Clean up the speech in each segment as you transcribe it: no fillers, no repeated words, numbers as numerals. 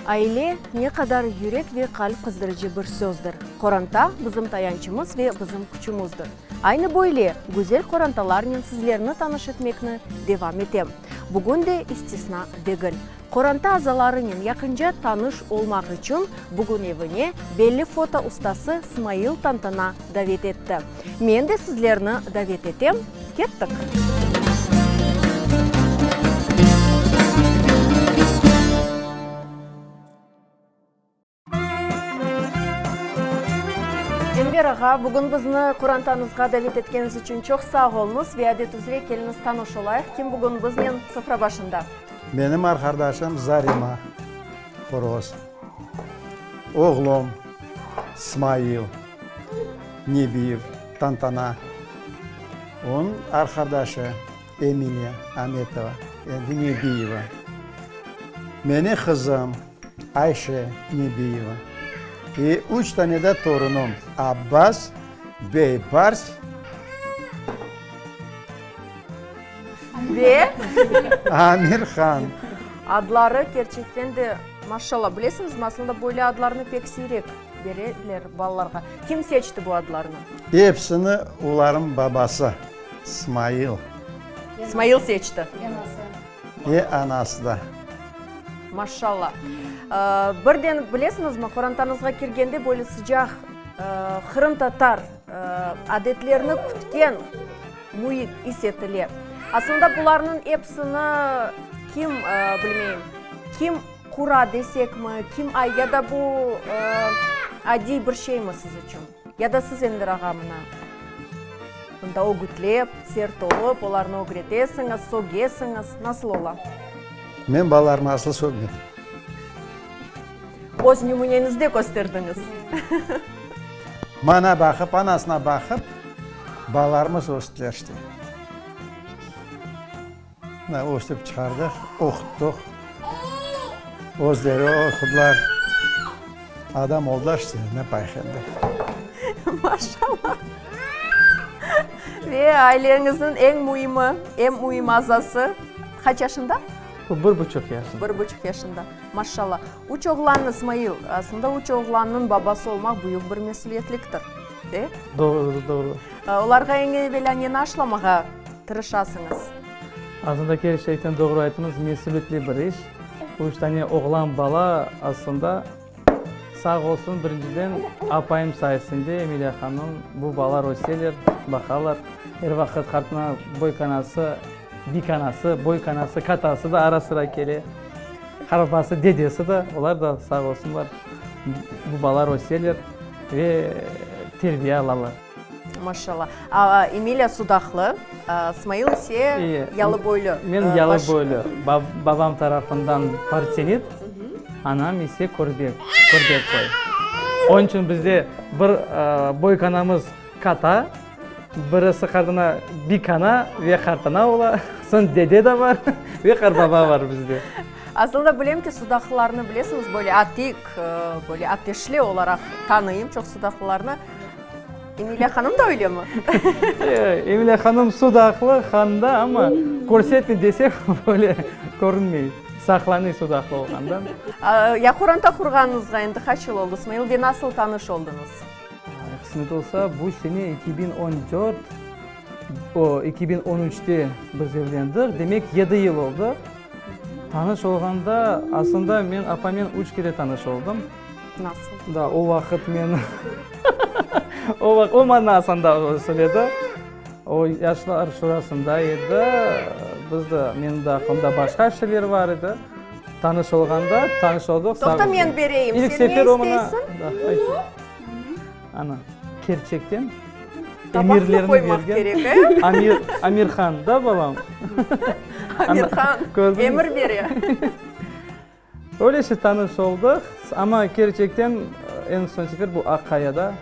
Aile ne qadar yürek ve qalp qızdırıcı bir sözdir. Qoranta, bizim tayançımız ve bizim küçümizdir. Aynı böyle güzel qorantalarnen sizlerni tanış etmekni devam etem. Bugün de istisna degil. Qoranta azalarınen yaqınca tanış olmaq içün bugün evine belli foto ustası Smail Tantana davet etti. Men de sizlerni davet etem, kettik! Enver ağa, bugün bizni qorantañızğa davet etkeniñiz içün çoq sağ oluñız ve adet üzre keliñiz tanış olayıq. Kim bugün biznen sofra başında? Menim arqadaşım Zarema Horoz, oğlum Smail Nebiyev, Tantana, onıñ arqadaşı Emine Ametova, endi Nebiyeva, meni qızım Ayşe Nebiyeva ve üç tane de torunım, Abbas, Beybars ve Amirhan. Adları kerçekten de maşallah. Bilesiñizmi, aslında böyle adlarnı pek siyrek bereler balalarğa. Kim seçti bu adlarnı? Epsini olarnıñ babası Smail. Smail seçti. E anası da. Maşallah. Birden, bilesiñizmi, qorantañızğa kirgende böyle sıcaq qırımtatar adetlerini kütken müit is etile. Aslında bularnıñ episini kim, bilmeyim, kim qura desekmi, kim, ya da bu adiy bir şeymi siz içün? Ya da siz Enver ağa mına mında ögütlep, sert olıp, olarnı ögretesiñiz, sögesiñiz, nasıl ola? Men balalarımı asıl sögmedim. Öz nümüneñizde kösterdiñiz. Mana baqıp, anasına baqıp, balalarımız östüler işte. Mına östürip çıqardıq, oquttıq. Özleri oqudılar. Adam oldılar işte, ne yapayıq endi. Maşallah. Ve aileñizniñ eñ müimi, eñ müim azası qaç yaşında? O bir buçuq yaşında. Bir buçuq yaşında. Maşallah. Üç oğlannı, Smail, aslında üç oğlannıñ babası olmaq büyük bir mesüliyetliktir, de? Doğru, doğru. Olarğa eñ evelâ neni aşlamağa tırışasıñız? Aslında kerçekten doğru ayttıñız, mesüliyetli bir iş. Üç tane oğlan bala aslında sağ olsun, birinciden apayım sayesinde, Emiliya hanım, bu balalar öseler, baqalar. Er vaqıt qartana boykanası, bikanası, boykanası, katası da ara-sıra kele. Qarabası, dedesi de, olar da sağ olsunlar, bu balalar öseler ve terbiye alalar. Maşallah. A, Emiliya Sudaqlı, Smail ise Yalıboylu. Men Yalıboylu. Babam tarafından Partenit, anam ise Körbek, Körbekköy. Onıñ içün bizde bir boykanamız Kata, birisi qartana bikana ve qartana ola, soñ dede de bar ve qartbaba bar bizde. Asılında bilem ki, sudaqlılarnı bilesiñiz, böyle atik, böyle ateşli olaraq tanıyım çoq sudaqlılarnı. Emile hanım da öylemi? Emile hanım sudaqlı han da, amma körsetmey desek, böyle körünmey, saqlanıy sudaqlı olğandan. Ya qoranta qurğanıñızğa endi qaç yıl oldı, Smail, ve nasıl tanış oldıñız? Qısmet olsa, bu sene 2014, o, 2013-te biz evlendik, demek, yedi yıl oldı. Tanış olğanda, aslında, men apayımnen üç kere tanış oldım. Nasıl? Da, o vaqıt men, o vaqıt, o maña aslında söyledi. O yaşlar şurasında edi, biz de, menim de aqlımda başqa şeyler bar edi. Tanış olğanda, tanış oldıq. Toqta, men bereyim. İlk Sen ne sefer o maña, isteysiñ? Da, ayt. Ana, kerçekten Tabaqnı emirlerini qoymaq bergen kerek, e? Amir, Amirhan, da, balam? Amirhan, Kördiñiz? emir bere. Öyle şey tanış oldıq, amma kerçekten eñ soñ sefer bu Aq-Qayada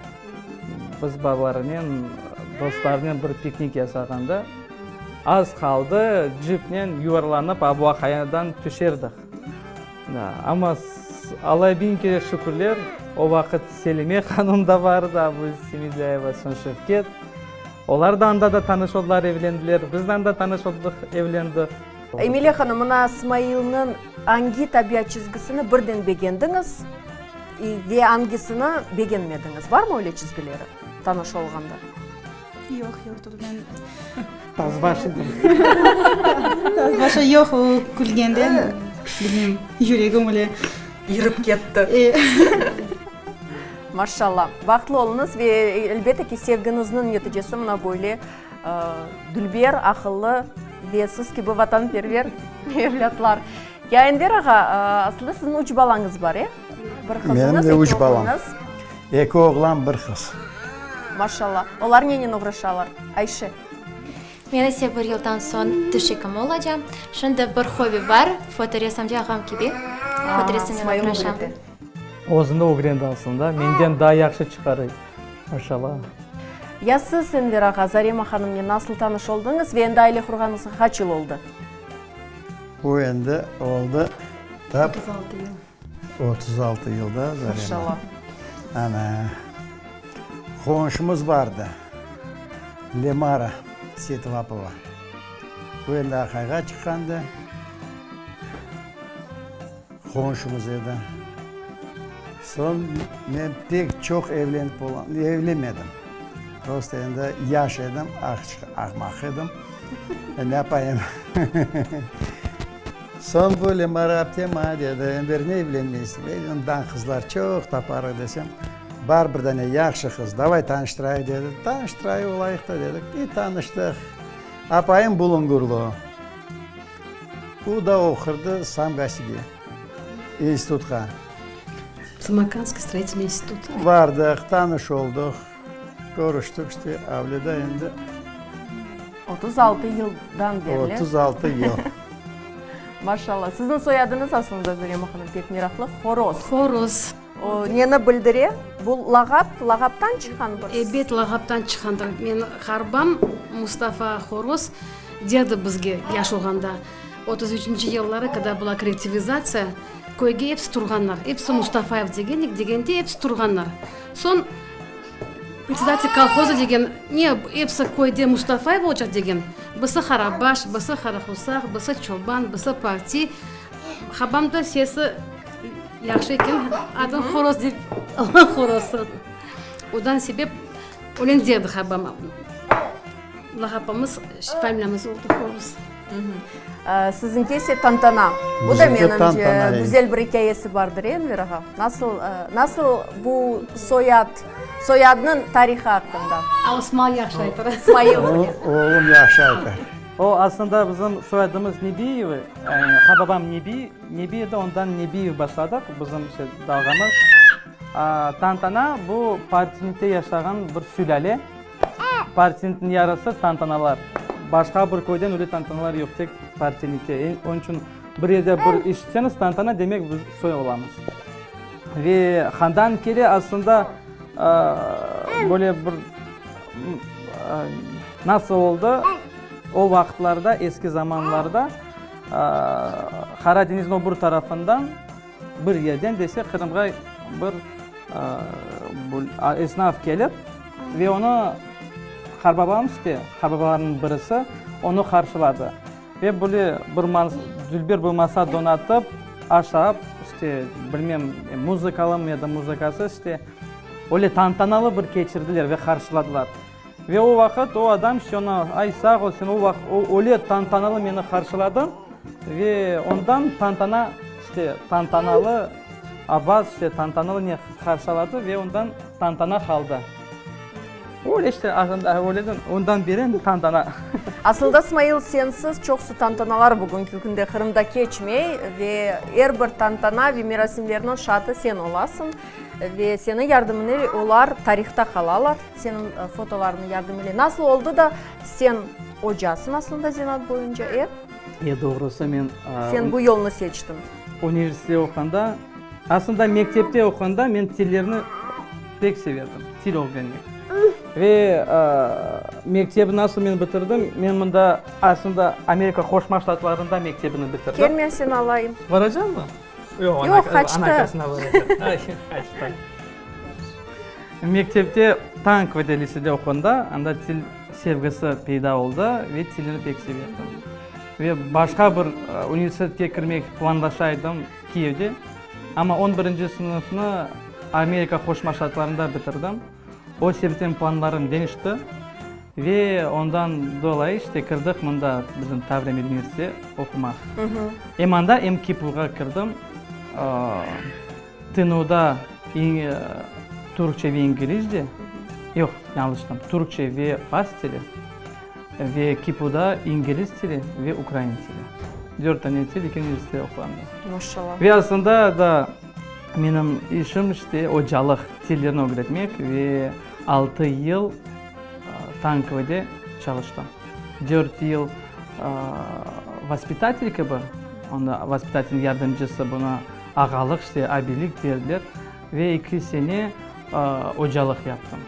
biz balalarnen, dostlarnen bir piknik yasağanda az qaldı cipnen yuvarlanıp bu Aq-Qayadan tüşerdik. Amma Alla biñ kere şükürler, o vaqıt Selime hanım da bar edi, bu Semedlâyeva, soñ Şevket. Olar da anda da tanış oldılar, evlendiler, biz de anda tanış oldıq, evlendik. Emile hanım, mına Smailniñ angi tabiat çizgisini birden begendiñiz ve angisini begenmediñiz? Barmı öyle çizgileri tanış olğanda? Yoq, yoqtır, men. Tazbaş edim. Tazbaşı yoq, o külgende, bilmeyim, yüregim öyle. İrip ketti. E. Maşşalla. Bahtlı oluñız ve elbette ki, sevgiñizniñ neticesi mına böyle dülber, aqıllı ve siz kibi vatanperver evlâtlar. Ya Enver ağa, aslında siziñ üç balañız bar, e? Bir qızıñız, Menim de eki üç balam. oğluñız. Eki oğlan, bir qız. Maşşalla. Olar nenen oğraşalar? Ayşe. Men ise bir yıldan soñ tiş ekimi olacam. Şimdi bir hobbi bar, fotoresimci ağam kibi fotoresimnen oğraşam. Özüni ögrendi aslında, menden daa yahşı çıqarıy, maşallah. Ya siz, Enver ağa, Zarema hanımnen nasıl tanış oldıñız ve endi aile qurğanıñızğa qaç yıl oldı? Bu endi oldı tap 36 yıl. 36 yıl da, Zarema? Maşallah. Ana, qonşumız bardı, Lemara Setvapova. Bu endi aqayğa çıqqandı. Qonşumız edi. Soñ men pek çoq evlenip olam, evlenmedim. Prosto endi yaş edim, ahmaq edim. Ne yapayım? Soñ bu Lemara apte maña dedi, Enver, ne evlenmeysiñ? Ey, ondan qızlar çoq taparıq desem, bar bir dane yahşı qız, davay tanıştırayıq dedi. Tanıştırayıq olayıq da dedik. İ tanıştıq. Apayım bulungurlı. O da oqurdı Samgasige, institutqa. Samarkandskiy stroitelnıy institut. Bardıq, tanış olduq, körüştik, işte, avleda endi. 36 yıldan berli. 36 yıl. Maşallah. Siziñ soyadıñız aslında, Zarema hanım, pek meraqlı, Horoz. Horoz. O neni bildire? Bu lağap, lağaptan çıqqan bir. Ebet, lağaptan çıqqandır. Menim qarbam Mustafa Horoz derdi bizge yaş olğanda, 33-nci yılları, kogda была kollektivizatsiya, köyge episi turğanlar, episi Mustafayev degen, degende episi turğanlar. Soñ predsedatel kolhoza degen, ne, episi köyde Mustafayev olacaq degen, birisi Harabaş, birisi Qarahusaq, birisi Çoban, birisi Parti. Habam da sesi yahşı eken, adını Horoz dep alğan Horozı. Odan sebep öyle derdi habam. Lağapımız, familiyamız oldı Horoz. Siziñki ise Tantana. Bu da menimce güzel bir ikâyesi bardır, e, Enver ağa? Nasıl, nasıl bu soyad, soyadnıñ tarihı aqqında? Osman yahşı aytar. İsmail. Oğlum yahşı aytar. O, aslında bizim soyadımız Nebiyevı, ha babam Nebi, Nebi edi, ondan Nebiyev başladıq, bizim işte dalğamız. Tantana, bu Partinite yaşağan bir sülâle. Partinitniñ yarısı tantanalar. Başqa bir köyden öyle tantanalar yoq, tek Partinite. Onıñ içün bir yerde bir eşitseñiz tantana, demek biz soy olamız. Ve handan kele aslında böyle bir Nasıl oldı? O vaqıtlarda, eski zamanlarda Qara deñizniñ o bir tarafından, bir yerden desek, Qırımğa bir esnaf kelip ve onı qarbabam işte, qarbabalarnıñ birisi onı qarşıladı. Ve böyle bir dülber bir masa donatıp, aşap, işte, bilmem, muzıkalımı ya da muzıkasız, işte, öyle tantanalı bir keçirdiler ve qarşıladılar. Ve o vaqıt o adam işte oña, Ay, sağ ol, sen o vaqıt öyle tantanalı meni qarşıladıñ. Ve ondan tantana, işte, tantanalı Abbas, işte, tantanalı ne qarşıladı ve ondan tantana qaldı. Öyle işte, öyleden, ondan beri endi tantana. Asılda, Smail, sensiz çoqusı tantanalar bugünki künde Qırımda keçmey ve er bir tantana ve merasimlerniñ şaatı sen olasıñ ve seniñ yardımıñle olar tarihta qalalar, seniñ fotolarnıñ yardımıyle. Nasıl oldı da sen ocasıñ aslında zenaat boyunca, e? E, doğrusı men. Sen bu yolnı seçtiñ. Universitette oquğanda, aslında mektepte oquğanda men tillerni pek severdim, til ögrenmek. Ve mektepni nasıl men bitirdim, men mında aslında Amerika Qoşma Ştatlarında mektebini bitirdim. Kel men seni alayım. Baracaqmı? Yoq, Yoq, qaçtı. Anakasına baracaq. Qaçtı. Mektepte tank lisede oquğanda, anda til sevgisi peyda oldı ve tilni pek severdim. Ve başqa bir universitetke kirmek planlaşa edim Kiyevde. Amma on birinci sınıfnı Amerika Qoşma Ştatlarında bitirdim. O sebepten planlarım deñişti ve ondan dolayı işte kirdik mında bizim Tavriya meduniversitete oqumaq. Em anda, em KİPUğa kirdim. TNUda türkçe ve inglizce, yoq, yañlıştım, türkçe ve fars tili ve KİPUda ingliz tili ve ukrain tili. Dört tane til eki universitette oquğandım. Maşallah. Ve aslında da menim işim işte ocalıq, tillerni ögretmek ve altı yıl Tankovede çalıştım. Dört yıl vaspitatel kibi, onda vaspitatelniñ yardımcısı, bunı Ağalıq, işte, abilik derler ve eki sene ocalıq yaptım.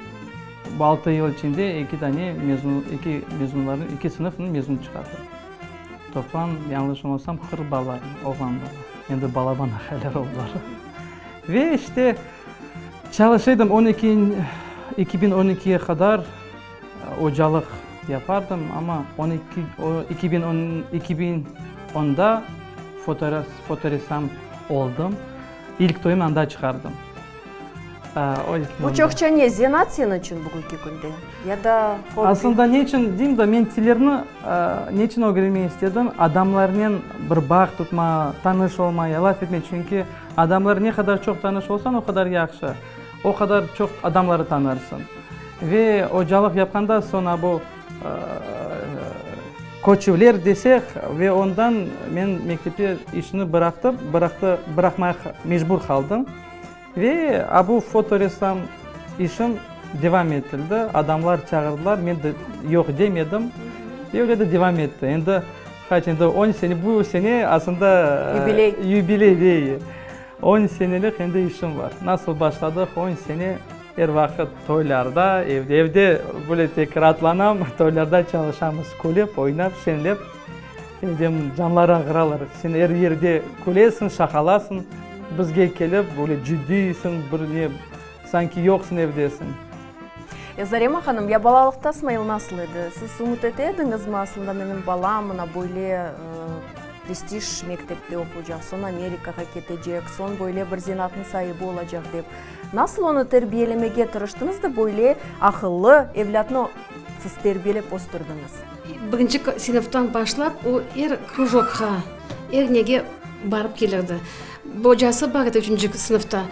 Bu altı yıl içinde eki dane mezun, eki mezunlarnı, eki sınıfnı mezun çıqardım. Toplam, yañlış olmasam, 40 bala, oğlan bala. Endi balaban aqaylar oldılar. Ve, işte, çalışa edim, on eki, 2012-ge qadar ocalıq yapardım, amma on eki, 2010, 2010-da fotoressam oldım. İlk toyumnı anda çıqardım. Bu çoqça ne, zenaat seniñ içün bugünki künde ya da hobbi? Aslında ne içün deyim de, men tillerni ne içün ögrenmege istedim, adamlarnen bir bağ tutma, tanış olma, laf etme, çünki adamlar ne qadar çoq tanış olsañ, o qadar yahşı, o qadar çoq adamları tanırsıñ. Ve ocalıq yapqanda soñ bu Köçüvler desek, ve ondan men mektepte işni bıraqtım, bıraqtı, bıraqmaq mecbur qaldım. Ve a bu fotoressam işim devam etildi, adamlar çağırdılar, men de yoq demedim, ve öyle de devam etti. Endi qaç, endi on sene, bu sene aslında Yubiley. Yubiley, dey. On senelik endi işim bar. Nasıl başladıq, on sene. Er vaqıt toylarda, evde, evde böyle tek raatlanam, toylarda çalışamız, külip, oynap, şeñlep, evde canları ağıralar. Sen er yerde külesiñ, şaqalasıñ, bizge kelip böyle ciddiysiñ, bir ne, sanki yoqsıñ evdesiñ. Zarema hanım, ya balalıqta Smail nasıl edi? Siz ümüt ete ediñizmi, aslında menim balam mına böyle prestij mektepte oquycaq, soñ Amerikağa ketecek, soñ böyle bir zenaatnıñ saibi olacaq dep? Nasıl onı terbiyelemege tırıştıñız da böyle aqıllı evlâtnı siz terbiyelep östürdiñiz? Birinci sınıftan başlap o er krujokqa, er nege barıp kelirdi. Ocası bar edi üçünci sınıfta,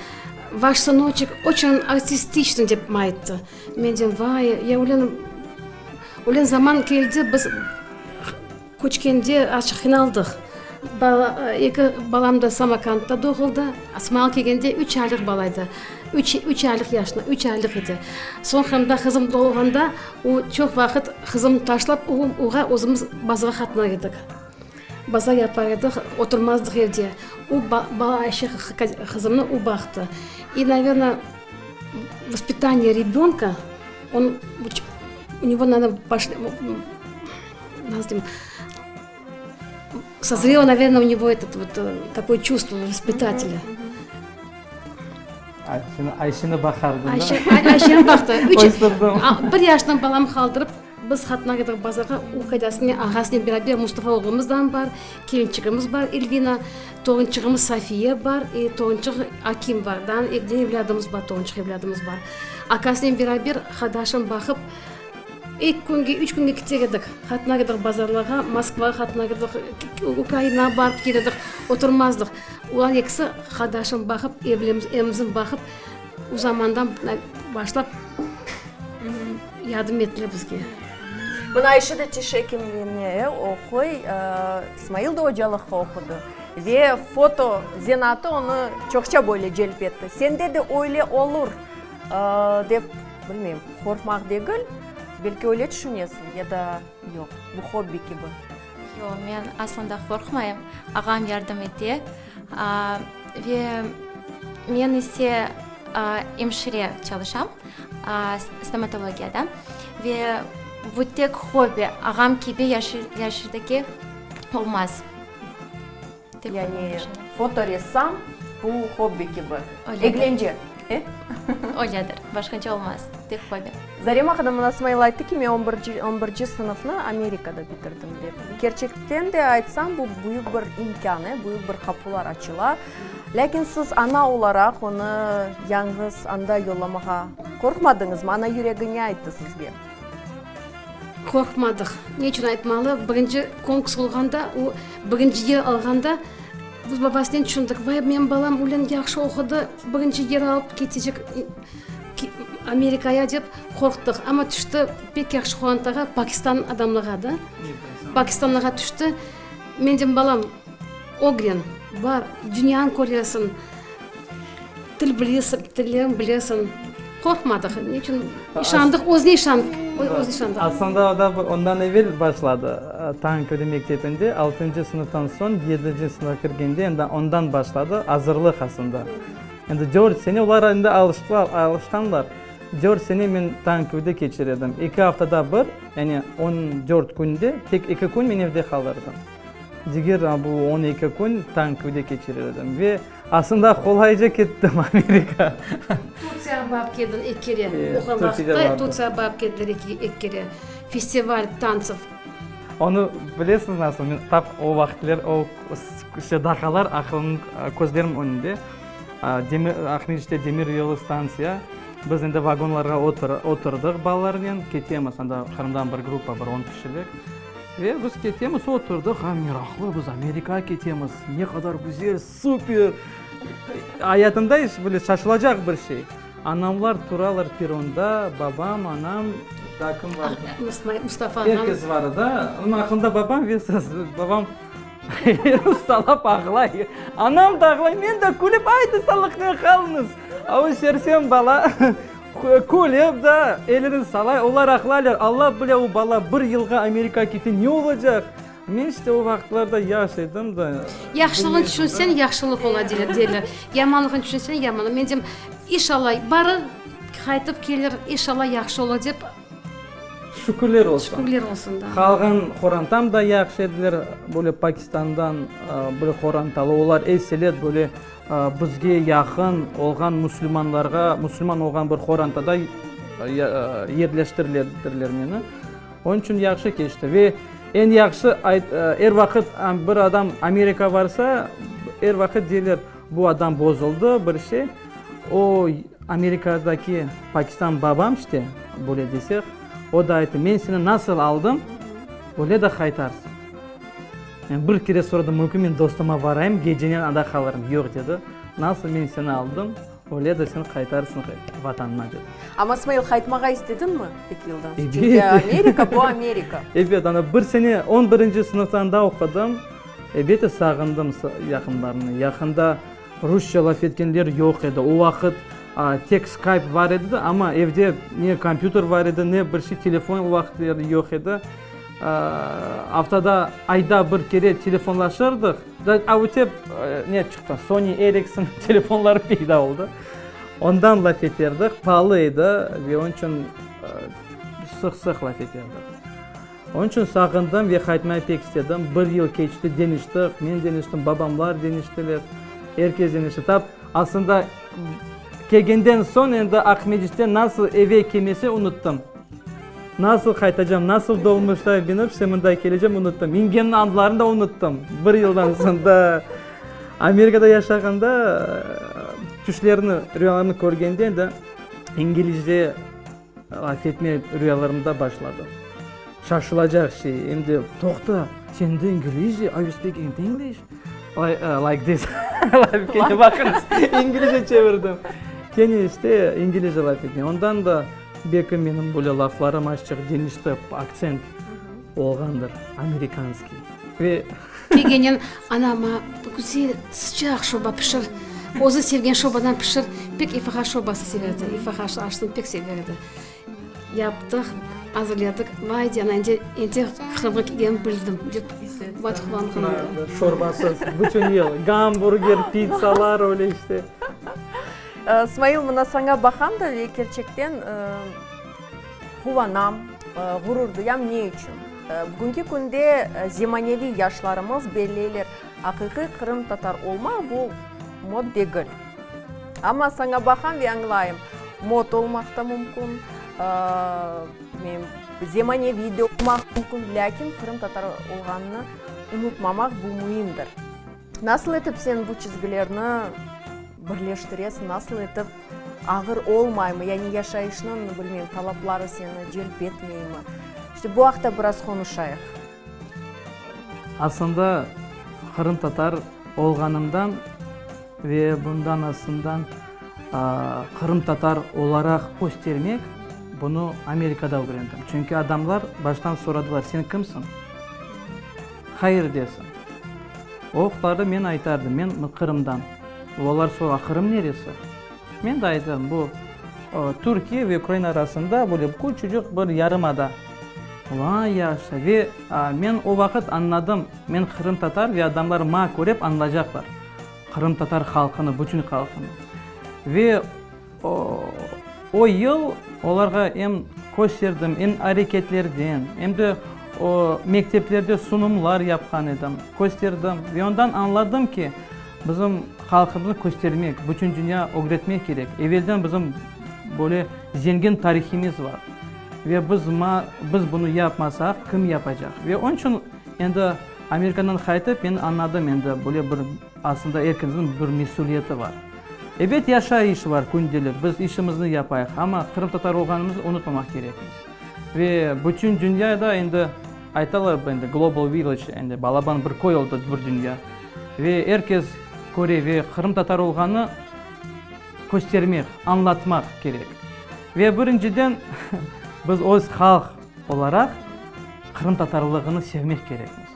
Vaş sınoçek oçün artistiçnıy dep ayttı. Men deyim, vay, ya öyle, öyle zaman keldi, biz Köçkende azçıq qıynaldıq. Bala, eki balam da Samarkandda doğuldı. Smail kelgende üç aylıq bala edi. Üç, üç aylıq yaşında, üç aylıq edi. Soñ Qırımda qızım doğulğanda, o çoq vaqıt qızımnı taşlap, o, oğa özümiz bazarğa qatnar edik. Bazar yapar edik, oturmazdıq evde. O, bala Ayşe qızımnı o baqtı. İ, naverno, vospitaniye rebönka, on, u nego, naverno, Sozrelo, naverno, u nego etot vot takoye çuvstvo vospitatelya. Ayşeni baqardı da. Ayşeni baqtı. Üç, bir yaşından balamı qaldırıp, biz qatına kettik bazarğa, o qaydasınen, ağasınen beraber Mustafa oğlumız da bar, kelinçigimiz bar Elvina, torunçığımız Safiye bar, i torunçıq Akim bar. Daa eki evlâdımız bar, torunçıq evlâdımız bar. Akasınen beraber qardaşım baqıp, Eki künge, üç künge kiter edik. Qatnar edik bazarlarğa, Moskvağa qatnar edik, Ukrainağa barıp kelir edik, oturmazdıq. Olar ekisi qardaşım baqıp, evimizni baqıp, o zamandan başlap yardım ettiler bizge. Mına Ayşe de tiş ekimliğine oquy, İsmail de ocalıqqa oqudı ve foto zenaatı onı çoqça böyle celp etti. Sende de öyle olur, dep Bilmeyim, qorqmaq degil, belki öyle tüşünesiñ ya da yoq, bu hobbi kibi. Yoq, men aslında qorqmayım, ağam yardım ete. Ve men ise emşire çalışam, stomatologiyada. Ve bu tek hobbi, ağam kibi yaşırdaki olmaz. Yani fotoressam bu hobbi kibi, eglence, e? Öyledir, başqaca olmaz. Tek hobi. Zarema hanım, mına Smail ayttı ki, men on birci, on birci sınıfnı Amerikada bitirdim dep. Kerçekten de aytsam, bu büyük bir imkân, e, büyük bir qapular açıla. Lâkin siz ana olaraq onı yañğız anda yollamağa qorqmadıñızmı? Ana yüregi ne ayttı sizge? Qorqmadıq. Ne içün aytmalı, birinci konkurs olğanda, o birinci yer alğanda, biz babasınen tüşündik, vay, menim balam ülen yahşı oqudı, birinci yer alıp ketecek Amerikaya dep qorqtıq. Amma tüşti pek yahşı qorantağa, Pakistan adamlığa da, pakistanlığa tüşti. Men deyim, balam, ögren, bar, dünyanı köresiñ, til bilesiñ, tillerini bilesiñ. Qorqmadıq. Ne içün? İşandıq, özüne işandıq, özüne işandıq. Aslında o da ondan evel başladı. Tañköyde mektebinde altıncı sınıftan soñ yedinci sınıfqa kirgende endi ondan başladı azırlıq aslında. Endi dört sene olar endi alıştılar, alışqanlar. Dört sene men Tañköyde keçir edim. Eki aftada bir, yani on dört künde tek eki kün men evde qalırdım. Diger bu on eki kün Tañköyde keçirir edim. Ve aslında qolayca kettim Amerika. Turtsiyağa barıp keldiñ eki kere. Oquğan vaqıtta Turtsiyağa barıp keldiler eki kere. Festival tantsov. Onı bilesiñiz nasıl, men tap o vaqıtler, o daqalar aqılım, közlerim önünde. Aqmescitte demir yolu stantsiya, biz endi vagonlarğa oturdıq balalarnen, ketemiz, anda Qırımdan bir gruppa, bir on kişilik. Ve biz ketemiz, oturdıq, a, meraqlı, biz Amerikağa ketemiz, ne qadar güzel, super! Ayatımda iç böyle şaşılacaq bir şey. Anamlar turalar peronda, babam, anam, daa kim bar edi? Mustafa ağam. Er kes bar edi. Onıñ aqlında babam ve siz. Babam ustalap ağlay. Anam da ağlay, men de külip, aydı sağlıqnen qalıñız. A o sersem bala külip da elini salay, olar ağlaylar. Alla bile o bala bir yılğa Amerikağa kete, ne olacaq? Men işte o vaqıtlarda yaş edim da. Yahşılığını tüşünseñ, yahşılıq ola, deyler. Yamanlığını tüşünseñ, yamanlıq. Men deyim, inşallah, barır, qaytıp kelir, inşallah, yahşı olur dep. Şükürler olsun. Şükürler olsun, da. Qalğan qorantam da yahşı ediler, böyle Pakistandan bir qorantalı, olar eseler böyle bizge yaqın olğan musulmanlarğa, musulman olğan bir qorantada yerleştirdiler meni. Onıñ içün yahşı keçti. Ve eñ yahşısı, er vaqıt bir adam Amerikağa barsa, er vaqıt deyler, bu adam bozuldı, bir şey. O, Amerikadaki Pakistan babam işte, böyle desek, o da ayttı, men seni nasıl aldım, öyle de qaytarsıñ. Men bir kere soradım, mümkün men dostuma barayım, gecenen anda qalırım. Yoq, dedi, nasıl men seni aldım, Öyle de sen qaytarsıñ Vatanına, dedi. Amma, Smail, qaytmağa istediñmi eki yıldan soñ? Çünki Amerika, bu Amerika. Ebet, ana bir sene on birinci sınıfta anda oqudım. Ebet, sağındım yaqınlarımnı. Yaqında rusça laf etkenler yoq edi. O vaqıt tek Skype bar edi de, amma evde ne kompyuter bar edi, ne bir şey, telefon o vaqıtları yoq edi. Aftada, ayda bir kere telefonlaşırdıq. Avtep ne çıqtı, Sony Ericsson telefonları peyda oldı. Ondan laf eterdik, paalı edi ve onıñ içün sıq-sıq laf eterdik. Onıñ içün sağındım ve qaytmayı pek istedim. Bir yıl keçti, deñiştik, men deñiştim, babamlar deñiştiler, er kes deñişti. Tap, aslında, kelgenden soñ endi Aqmescitten nasıl eve kelmesi unuttım. Nasıl qaytacam, nasıl dolmuşta binip işte mında kelecem unuttım. Mingenniñ adlarını da unuttım. Bir yıldan soñ da Amerikada yaşağanda tüşlerni, rüyalarnı körgende endi İngilizce laf etme rüyalarımda başladı. Şaşılacaq şey. Em de toqta, sende İngilizce, are you speaking English? Like this. Kene baqıñız, İngilizce çevirdim. Kene işte İngilizce laf etme. Ondan da Belki menim böyle laflarım azçıq deñişti, aktsent olğandır, amerikanskiy. Ve. Kelgenen anama güzel sıcaq şorba pişir, özü sevgen şorbadan pişir, pek ifaha şorbası severdi, ifaha aşını pek sever edi. Yaptıq, azırladık, vay dey ana, endi, endi Qırımğa kelgenimni bildim, dep vat quvanğan edi. Şorbasız bütün yıl, gamburger, pitsalar, öyle işte. Smail, mına saña baqam da ve kerçekten quvanam, ğurur duyam. Ne içün? Bugünki künde zemaneviy yaşlarımız belleyler, aqiqiy qırımtatar olmaq bu mod degil. Amma saña baqam ve añlayım, mod olmaq da mümkün. Zemaneviy de olmaq mümkün, lâkin qırımtatar olğanını unutmamaq bu müimdir. Nasıl etip sen bu çizgilerni birleştiresiñ, nasıl etip ağır olmaymı, yani yaşayışnıñ, bilmeyim, talapları seni celp etmeymi? İşte bu aqta biraz qonuşayıq. Aslında qırımtatar olğanımdan ve bundan aslından qırımtatar olaraq köstermek, bunı Amerikada ögrendim. Çünki adamlar baştan soradılar, sen kimsiñ? Hayır dersiñ. O vaqıtlarda men aytardım, men Qırımdan. Olar sora, Qırım neresi? Men de aytarım, bu Türkiye ve Ukraina arasında böyle küçücük bir yarımada. Ola, yahşı. Ve men o vaqıt añladım, men qırımtatar ve adamlar maña körip añlaycaqlar qırımtatar halqını, bütün halqını. Ve O yıl olarğa em kösterdim, em areketlerden, em de o mekteplerde sunumlar yapqan edim, kösterdim. Ve ondan añladım ki, bizim halqımıznı köstermek, bütün dünya ögretmek kerek. Evelden bizim böyle zengin tarihimiz bar. Ve biz biz bunı yapmasaq, kim yapacaq? Ve onıñ içün endi Amerikadan qaytıp, men añladım endi böyle bir aslında er kesin bir mesüliyeti bar. Ebet, yaşayış bar, kündelik, biz işimizni yapayıq, amma qırımtatar olğanımıznı unutmamaq kerekmiz. Ve bütün dünyada endi aytalar, endi global village, endi balaban bir köy oldı bir dünya. Ve er kes köre ve qırımtatar olğanı köstermek, añlatmaq kerek. Ve birinciden biz öz halq olaraq qırımtatarlığını sevmek kerekmiz.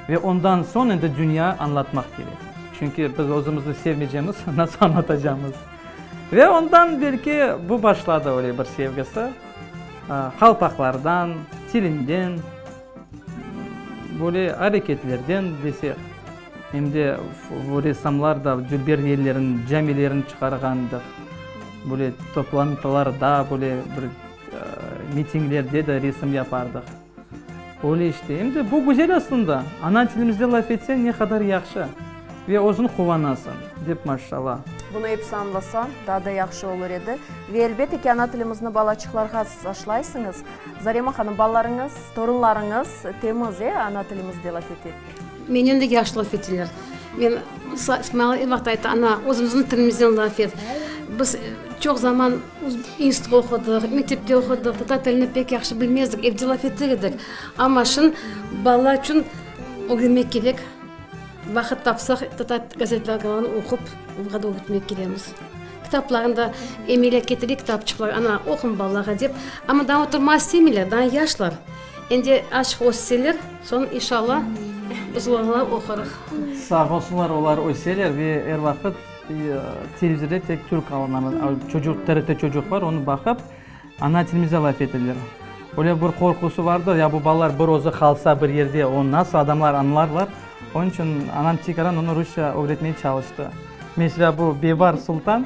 Ve ondan soñ endi dünya añlatmaq kerekmiz. Çünki biz özümizni sevmeycemiz, nasıl añlatacamız? Ve ondan belki bu başladı öyle bir sevgisi. Qalpaqlardan, tilinden, böyle areketlerden desek. Em de bu ressamlar da dülber yerlerin, camilerin çıqarğandıq. Böyle toplantılarda, böyle bir mitinglerde de resim yapardıq. Öyle işte. Em de bu güzel aslında. Ana tilimizde laf etseñ ne qadar yahşı. Ve özüñ quvanasıñ, dep maşşalla. Bunı episi añlasa, daa da yahşı olur edi. Ve elbette ki, ana tilimizni balaçıqlarğa siz aşlaysıñız. Zarema hanım, balalarıñız, torunlarıñız temiz, e, ana tilimizde laf ete? Menen de yahşı laf eteler. Men, maña er vaqıt ayta, ana, özümizniñ tilimizden laf et. Biz çoq zaman institutta oqudıq, mektepte oqudıq, tatar tilini pek yahşı bilmezdik, evde laf eter edik. Amma şın balalar içün ögrenmek kerek. Vaqıt tapsaq, tatar gazetlerini oqup, olarğa da ögretmek keremiz. Kitaplarını da Emile ketire kitapçıqlar, ana, oquñ balalarğa dep. Amma daa oturmağa istemeyler, daa yaşlar. Endi azçıq össeler, soñ inşalla biz olarla oqurıq. Sağ olsunlar, olar öseler ve er vaqıt televizorda tek türk çocuq, TRT çocuq bar, onı baqıp, ana tilimizde laf eteler. Öyle bir qorqusı vardır, ya bu balalar bir özü qalsa bir yerde, onı nasıl adamlar añlarlar? Onıñ içün anam tikaran onı rusça ögretmege çalıştı. Meselâ, bu Bebar Sultan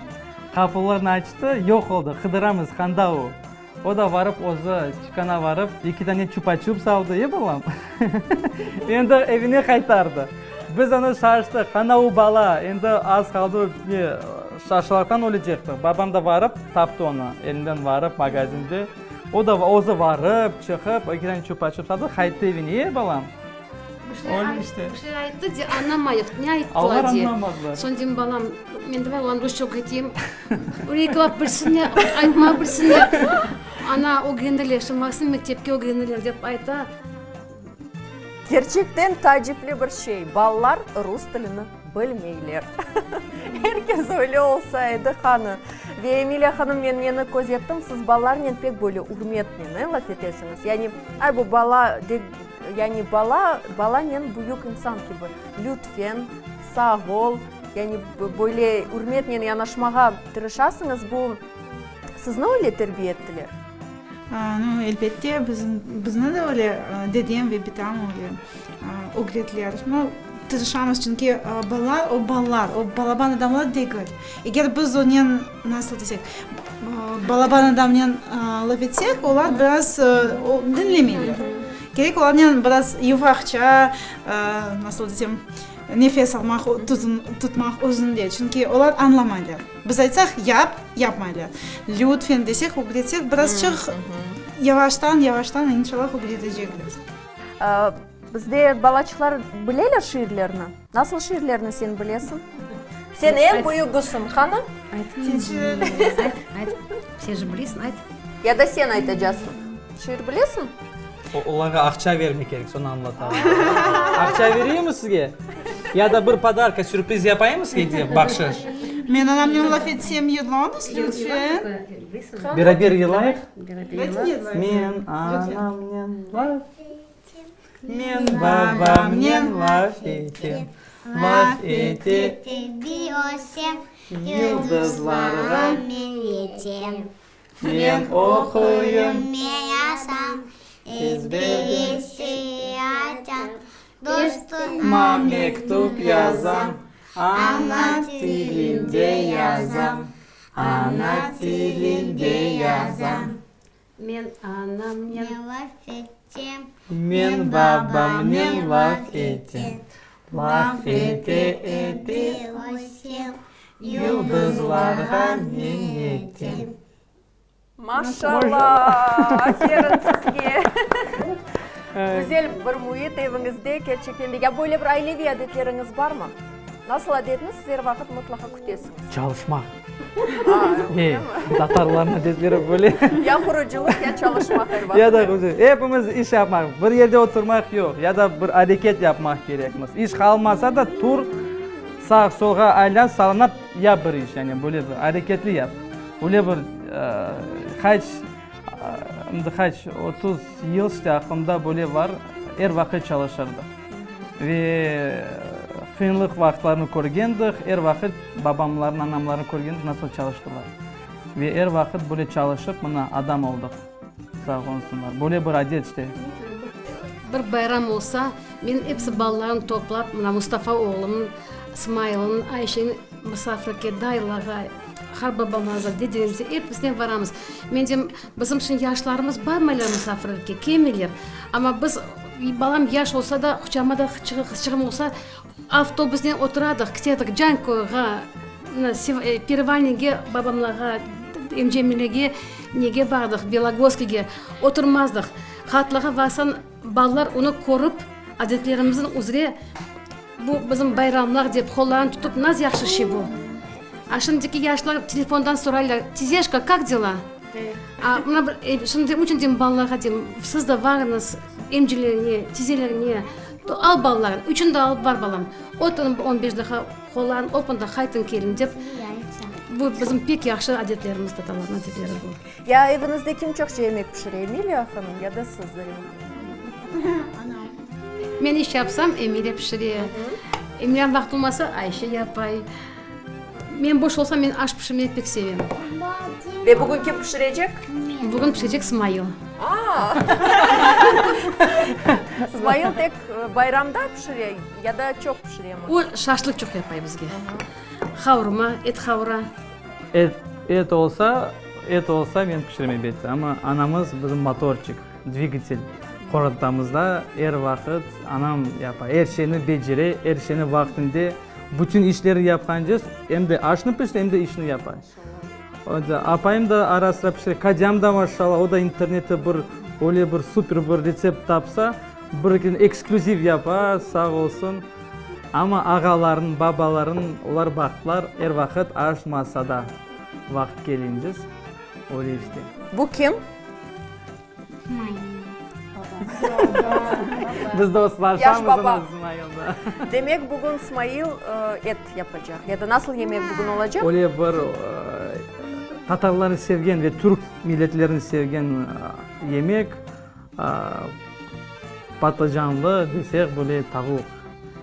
qapılarnı açtı, yoq oldı, qıdıramız, qanda o? O da varıp özü tükâna varıp, eki dane çupa-çups aldı, e, balam? Endi evine qaytardı. Biz onı şaştıq, qana o bala, endi az qaldı, ne, şaşmalaqtan ölecektik. Babam da varıp taptı onı, elinden varıp magazinde. O da özü varıp, çıqıp, eki dane çupa-çups aldı, qayttı evine, e, balam? Öyle işte. Bir şeyler ayttı de, añlamayıq, ne ayttılar de. Soñ deyim, balam, men davay olarnı rusça ögreteyim. Bir-eki laf bilsinler, aytmağa bilsinler. Ana, ögrenirler, şimdi barsın mektepke ögrenirler, dep ayta. Kerçekten taacipli bir şey, balalar rus tilini bilmeyler. Er kes öyle olsa edi, qanı. Ve Emiliya hanım, men neni köz ettim, siz balalarnen pek böyle ürmetnen, e, laf etesiñiz. Yani, ay, bu bala, Yani bala, balanen büyük insan kibi, lütfen, sağ ol, yani böyle ürmetnen yanaşmağa tırışasıñız, bu sizni öyle terbiye ettiler? Nu, elbette, bizim, bizni de öyle dedem ve bitam öyle ögrettiler. Nu, tırışamız, çünki balalar, o balalar, o balaban adamlar degil. Eger biz onen, nasıl desek, balaban adamnen laf etsek, olar biraz diñlemeyler. Kerek olarnen biraz yufaqça, nasıl desem, nefes almaq, tutmaq özünde. Çünki olar añlamaylar. Biz aytsaq, yap, yapmaylar. Lütfen desek, ögretsek, birazçıq yavaştan, yavaştan, inşallah, ögretecekler. Bizde balaçıqlar bileler şiirlerni? Nasıl şiirlerni sen bilesiñ? Sen eñ büyügüsiñ, qani? Ayt. Sen şiirlerni bilesiñ? Ayt, ayt. Sen же bilesiñ, ayt. Ya da sen aytacasıñ. Şiir bilesiñ? Olarğa aqça vermek kerek, soñ añlatamız. Aqça vereyimmi sizge? Ya da bir podarka, sürpriz yapayımmı sizge, hediye, bahşış? Men anamnen laf etsem yırlañız, lütfen. Beraber yırlayıq? Men anamnen laf Men babamnen laf etem, laf ete. Yıldızlarğa men yetem. Men oquyım. Men yazam. Ezberge açam. Dostuma mektüp yazam. Ana tilinde yazam. Ana tilinde yazam. Men anamnen. Laf etem. Men babamnen laf etem. Laf ete, ete. Ösem. Yıldızlarğa men yetem. Maşallah! Aferin sizge! Güzel bir müit eviñizde, kerçekten de. Ya böyle bir aileviy adetleriñiz barmı? Nasıl adetni siz er vaqıt mıtlaqa kütesiñiz? Çalışmaq. E, tatarlarnıñ adetleri böyle. Ya qurucılıq, ya çalışmaq er vaqıt. Ya da qurucılıq. Epimiz iş yapmaq, bir yerde oturmaq yoq, ya da bir areket yapmaq kerekmiz. İş qalmasa da, tur, sağ-solğa aylan, salınap yap bir iş, yani böyle bir areketli yap. Öyle bir qaç, şimdi qaç, 30 yıl işte aqlımda böyle var, er vaqıt çalışırdıq. Ve qıyınlıq vaqıtlarını körgendik, er vaqıt babamlarnı, anamlarnı körgendik, nasıl çalıştılar. Ve er vaqıt böyle çalışıp, mına, adam oldıq, sağ olsunlar. Böyle bir adet işte. Bir bayram olsa, men episi balalarnı toplap, mına Mustafa oğlumnıñ, Smailniñ, Ayşeniñ musafirge, dayılarğa, harbabamlarğa, dedelerimize episine varamız. Men deyim, bizim şimdi yaşlarımız barmaylar musafirlikke, kelmeyler. Amma biz, balam yaş olsa da, quçağıma da qızçığım olsa, avtobusnen oturadıq, ketedik Canköyğa, Perevalnige babamlarğa, emcemlerge, nege bardıq, Belogorskiyge, oturmazdıq. Hatlarğa varsañ, balalar onı körip, adetlerimizniñ üzre, Bu bizim bayramlar dep qollarını tutıp naz yahşı şey bu. A şimdiki yaşlar telefondan soraylar, Tizeşka, kak dela? A mına bir şimdi içün deyim balalarğa deyim, siz de varıñız emcelerine, tizelerine, al balalarını, üçüni de alıp bar balam, oturın bir on beş daqqa qollarını öpün de qaytıñ keliñ dep. Bu bizim pek yahşı adetlerimiz, tatarlarnıñ adetleri bu. Ya eviñizde kim çoqça yemek pişire, Emiliya hanım ya da siz, Zarema hanım? Anam. Men iş yapsam, Emile pişire. Emileniñ vaqtı olmasa, Ayşe yapay. Men boş olsam, men aş pişirmeni pek sevem. Ve bugün kim pişirecek? Bugün pişirecek Smail. Aa! Smail tek bayramda pişire ya da çoq pişiremi? O, şaşlık çoq yapay bizge. Qavurma, et qavura. Et, et olsa, et olsa men pişirem elbette, amma anamız bizim motorçik, dvigatel qorantamızda er vaqıt anam yapa, er şeyni becere, er şeyni vaqtında, bütün işleri yapqance, em de aşnı pişire, em de işni yapa. Apayım da ara-sıra pişire, kadâm da maşallah, o da internette bir öyle bir super bir retsept tapsa, bir eksklüziv yapa, sağ olsun. Amma ağalarıñ, babalarıñ, olar baqtılar, er vaqıt aş masada vaqıt kelince, öyle işte. Bu kim? Biz dostlaşamız Yaş baba. Smailda. Demek, bugün Smail et yapacaq. Ya da nasıl yemek bugün olacaq? Öyle bir tatarlarnı sevgen ve türk milletlerini sevgen yemek. Patlıcanlı desek böyle tavuq.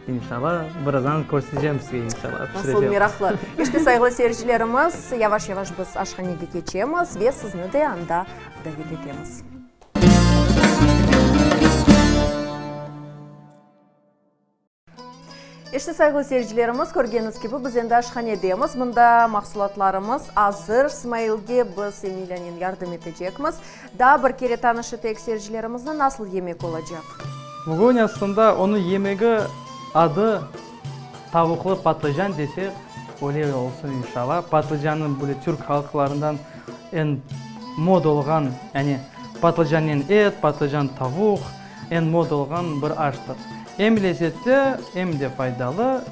İnşallah, birazdan körseteceğim sizge inşallah, Nasıl pişireceğim. meraqlı. İşte, sayğılı seyircilerimiz, yavaş-yavaş biz aşhanege keçemiz ve sizni de anda davet etemiz. İşte, sayğılı seyircilerimiz, körgeniñiz kibi, biz endi aşhanedemiz. Mında mahsulatlarımız azır. Smailge biz Emilyanen yardım etecekmiz. Daa bir kere tanış eteyik seyircilerimizni, nasıl yemek olacaq? Bugün aslında onıñ yemegi adı tavuqlı patlıcan desek, öyle olsun inşallah. Patlıcannıñ böyle türk halqlarından eñ mod olğan, yani patlıcannen et, patlıcan tavuq eñ mod olğan bir aştır. Em lezetli, em de faydalı,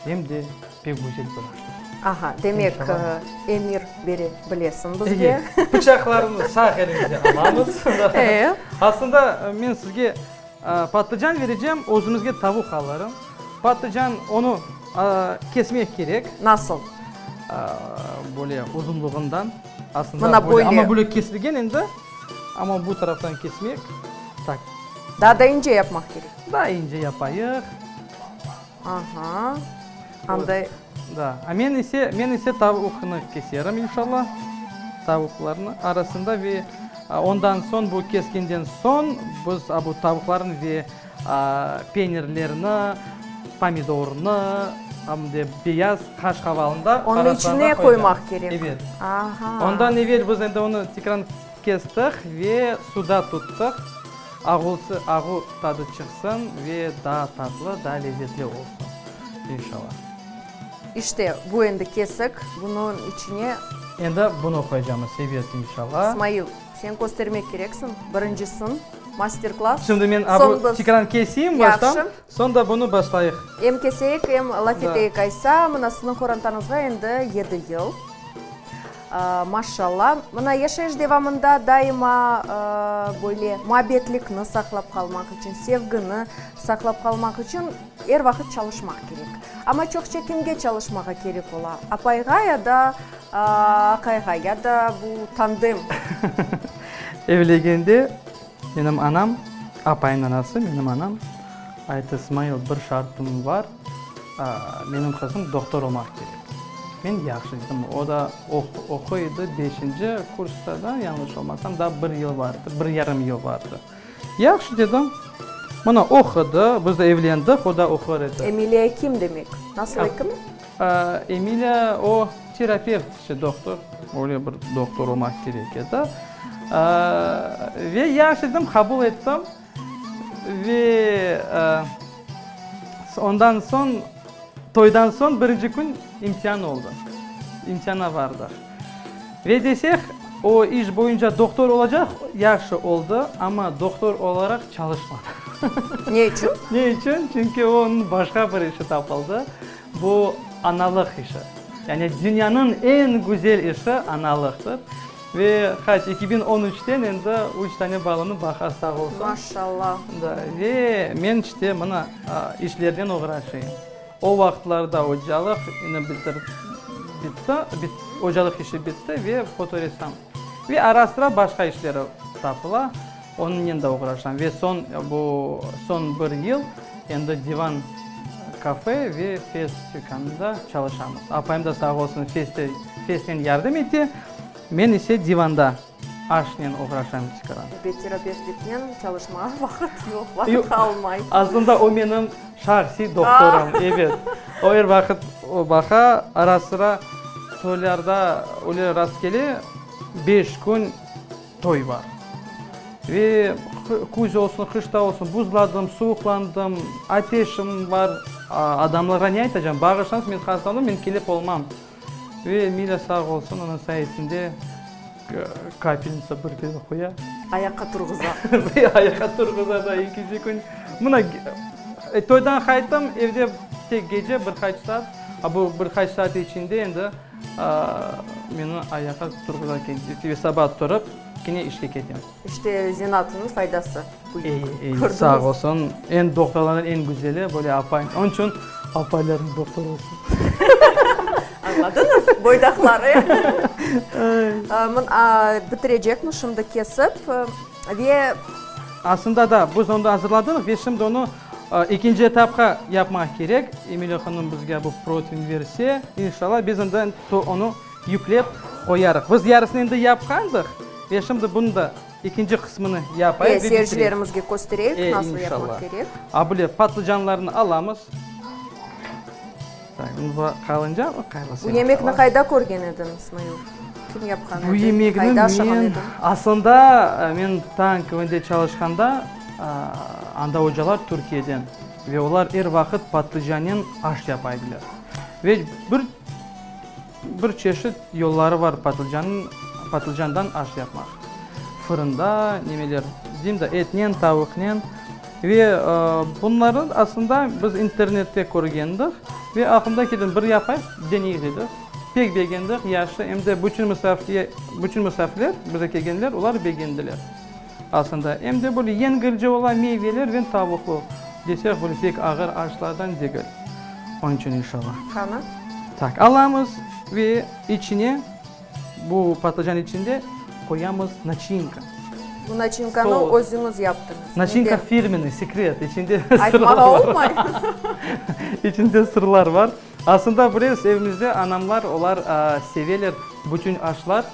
em de pek güzel bir aştır. Aha, demek, emir bere bilesiñ bizge. Pıçaqlarnı sağ elimizge alamız. Aslında men sizge patlıcan verecem, özümizge tavuq alırım. Patlıcan, onı kesmek kerek. Nasıl? Böyle uzunluğından. Aslında böyle, amma böyle kesilgen endi, amma bu taraftan kesmek. Tak. Daa da ince yapmaq kerek. Daa ince yapayıq. Aha, anday. Da. A men ise, men ise tavuqnı keserim, inşallah, tavuqlarnı arasında ve ondan soñ, bu keskenden soñ, biz bu tavuqlarnı ve peynirlerni, pomidornı, em de beyaz qaşqavalnı da Onıñ içine qoymaq kerek. Evet. Aha. Ondan evel biz endi onı tekrar kestik ve suda tuttıq, ağusı, ağu tadı çıqsın ve daa tatlı, daa lezetli olsun, inşallah. İşte, bu endi kesik, bunıñ içine. Endi bunı qoyacamız, evet, inşallah. Smail, sen köstermek kereksiñ, birincisin, master-klass. Şimdi men abu tekrar keseyim baştan, soñ da bunı başlayıq. Em keseyik, em laf eteyik aysa, mına siziñ qorantañızğa endi yedi yıl. Maşşalla. Mına yaşayış devamında daima böyle muabbetlikni saqlap qalmaq içün, sevgini saqlap qalmaq içün er vaqıt çalışmaq kerek. Amma çoqça kimge çalışmağa kerek ola, apayğa ya da aqayğa, ya da bu tandem? Evlegende menim anam, apayımnıñ anası, menim anam ayttı, Smail, bir şartım bar, Menim qızım dohtor olmaq kerek. Men yahşı dedim. O da oquy edi, beşinci kursta da, yañlış olmasam, daa bir yıl bar edi, bir yarım yıl bar edi. Yahşı dedim. Mına, oqudı, biz de evlendik, o da oqur edi. Emiliya kim demek? Nasıl ekimi? Emiliya, o terapevt, işte dohtor, öyle bir dohtor olmaq kerek edi. Ve yahşı dedim, qabul ettim. Ve ondan soñ, toydan soñ birinci kün imtian oldı. İmtiana bardıq. Ve desek, o iş boyunca doktor olacaq, yahşı oldı, amma doktor olaraq çalışmadı. Ne içün? Ne içün? Çünki onıñ başqa bir işi tapıldı. Bu analıq işi. Yani dünyanıñ eñ güzel işi analıqtır. Ve qaç, 2013-ten endi üç tane balanı baqa, sağ olsun. Maşallah. Da, ve men işte mına işlernen oğraşayım. O vaqıtlarda ocalıq ine bitir, bitti, bit, ocalıq işi bitti ve fotoressam. Ve ara-sıra başqa işleri tapıla, onıñnen de oğraşam. Ve soñ, bu soñ bir yıl endi Divan kafe ve fes tükânında çalışamız. Apayım da sağ olsun feste, fesnen yardım ete. Men ise divanda aşnen oğraşam tikaran. Ebet, terapevtliknen çalışmağa vaqıt yoq, vaqıt qalmay. Aslında o menim şahsiy doktorım, ebet. O er vaqıt baqa, ara-sıra toylarda öyle rastkele, beş kün toy bar. Ve küz olsun, qışta olsun, buzladım, suvuqlandım, ateşim bar. Adamlarğa ne aytacam? Bağışlañız, men hastalandım, men kelip olmam. Ve Emilya sağ olsun, onıñ sayesinde kapelnitsa bir kere qoya. Ayaqqa turğuza. Ayaqqa turğuza da ekinci kün. Mına, toydan qayttım, evde tek gece bir qaç saat, a bu bir qaç saat içinde endi meni ayaqqa turğuza ve saba turıp, kene işke ketem. İşte, zenaatınıñ faydası büyük. Eyi, sağ olsun. Eñ doktorlardan eñ güzeli böyle apayım. Onıñ içün apaylarım doktor olsun. Añladıñız, boydaqlar, e? Bitirecekmiz şimdi kesip ve. Aslında da, biz onı azırladıq ve şimdi onı ekinci etapqa yapmaq kerek. Emile hanım bizge bu protivni berse, inşallah, biz endi onı yüklep qoyarıq. Biz yarısını endi yapqandıq ve şimdi bunı da ekinci qısmını yapayıq ve E, bitireyik. seyircilerimizge köstereyik, E, nasıl yapmaq inşallah. kerek. A, bile patlıcanlarnı alamız. Qalınca Bu yemekni qayda körgen ediñ, İsmail? Kim yapqan edi? Bu yemekni men, aslında, men Tañ köyünde çalışqanda, anda ocalar Türkiyeden ve olar er vaqıt patlıcanen aş yapa ediler. Ve bir bir çeşit yolları bar patlıcanıñ, patlıcandan aş yapmaq. Fırında, nemeler, deyim da, etnen, tavuqnen. Ve bunları aslında biz internette körgendik ve aqlımda keldi, bir yapayıq, deneyik dedik. Pek begendik, yahşı, em de bütün bütün musafirler, bize kelgenler, olar begendiler aslında. Em de böyle yengilce ola, meyveler ve tavuqlı desek, böyle pek ağır aşlardan degil. Onıñ içün inşallah. Qani? Tak, alamız ve içine. Bu patlıcan içinde qoyamız naçinka. Bu naçinkanı özüñiz yaptıñız. Naçinka firmenıy, sekret, içinde sırlar var. Aytmağa olmay. İçinde sırlar var. Aslında bilesiz, evimizde anamlar, olar seveler bütün aşlar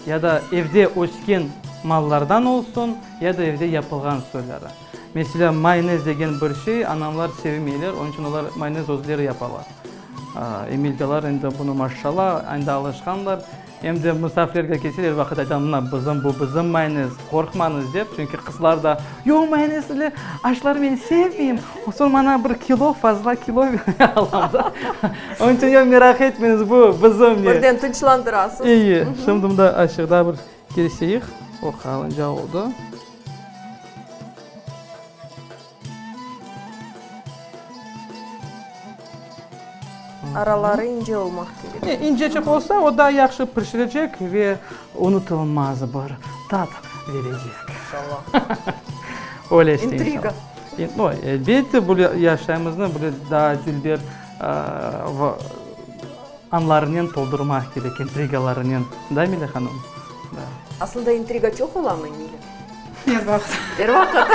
ya da evde ösken mallardan olsun, ya da evde yapılğan soyları. Meselâ, mayonez degen bir şey anamlar sevmeyler, onıñ içün olar mayonez özleri yapalar. Emilkalar endi bunı maşşalla, endi alışqanlar. Em de musafirlerge kelseler, er vaqıt aytam, mına bizim, bu bizim mayonez, qorqmañız dep, çünki qızlar da, yoq, mayonez ile aşlar men sevmeyim, soñ maña bir kilo fazla kilo alam da. Onıñ içün yoq, meraq etmeñiz, bu bizim ne. Birden tınçlandırasız. Eyi, şimdi mında azçıq daa bir keseyik, o qalınca oldı. Araları ince olmaq kerek. İnceçik olsa, o daa yahşı pişirecek ve unutılmaz bir tat verecek. İnşallah. Öyle işte, İntriga. inşallah. No, elbette, böyle yaşayımıznı böyle daa dülber anlarınen toldurmaq kerek, intrigalarınen. Da, Emile hanım? Da. Aslında intriga çoq olamı, Emile? Er vaqıt. Er vaqıt.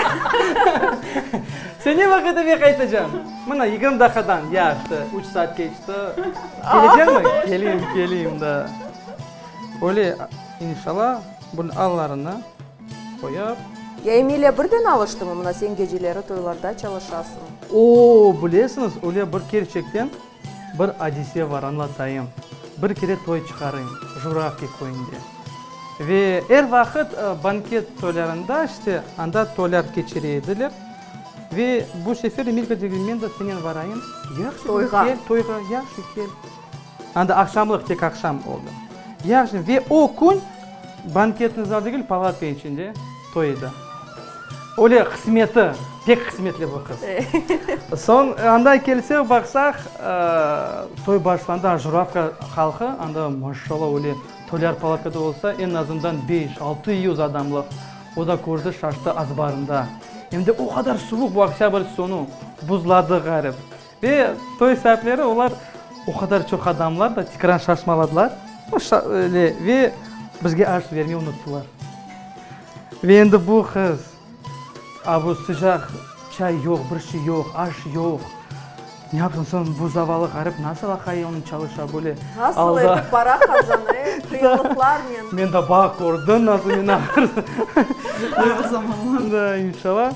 Sen ne vaqıt eve qaytacañ? Mına, 20 daqqadan, yahşı, üç saat keçti. Keleceñmi? Keleyim, keleyim, da. Öyle, inşallah, bunıñ allarını qoyıp. Ya Emiliya birden alıştımı? Mına sen geceleri toylarda çalışasıñ. O, bilesiñiz, öyle bir kerçekten Bir adise bar, añlatayım. Bir kere toy çıqarayım Juravki köyünde. Ve er vaqıt banket toylarında, işte, anda toylar keçire ediler. Ve bu sefer Emilka dedi, men de senen varayım. Yahşı, Toyğa. kel, toyğa, yahşı, kel. Anda aqşamlıq, tek aqşam oldı. Yahşı, ve o kün banketniy zal degil, palatka içinde toy edi. Öyle qısmeti, pek qısmetli bu qız. Soñ anda kelsek, baqsaq, toy başlandı, Juravka halqı, anda maşallah öyle toylar palatkada olsa, eñ azından beş, 600 adamlıq. O da kördi, şaştı azbarında. Em de o qadar suvuq, bu oktâbr soñu, buzladı ğarip. Ve toy saipleri olar o qadar çoq adamlar da tekrar şaşmaladılar, öyle, ve bizge aş vermey unuttılar. Ve endi bu qız, a bu sıcaq çay yoq, bir şey yoq, aş yoq. Ne yapsın soñ, bu zavallı ğarip nasıl aqayı onıñ çalışa böyle Nasıl alda. etip para qazana, e, qıyınlıqlarnen. Men de bağ kördim, nasıl men ağır. Ağır zamanlar. Da, inşallah.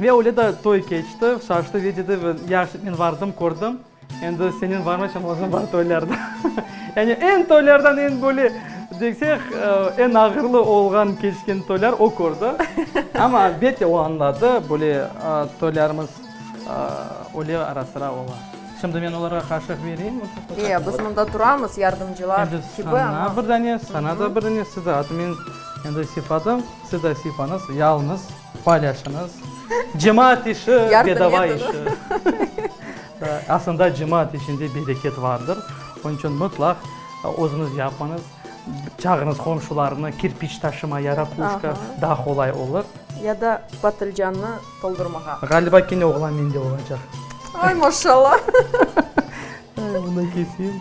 Ve öyle de toy keçti, şaştı ve dedi, yahşı, men vardım, kördim. Endi seniñ varmaçam özüñ bar toylarda. Yani eñ toylardan eñ böyle desek, eñ ağırlı olğan keçken toylar o kördi. Amma elbette o añladı, böyle toylarımız öyle ara-sıra ola. Şimdi men olarğa qaşıq bereyim. E, biz mında turamız, yardımcılar kibi, amma. Endi saña bir dane, saña da bir dane, siz de atı men endi sıypadım, siz de sıypañız, yalıñız. Paylaşıñız. Cemaat işi, bedava işi. Aslında cemaat işinde bereket vardır. Onıñ içün mıtlaq özüñiz yapıñız. Çağırıñız qomşularnı, kirpiç taşıma ya rakuşka, daa qolay olur. Ya da patılcannı toldurmağa. Ğaliba kene oğlan mende olacaq. Ay, maşallah. Bunı keseyim.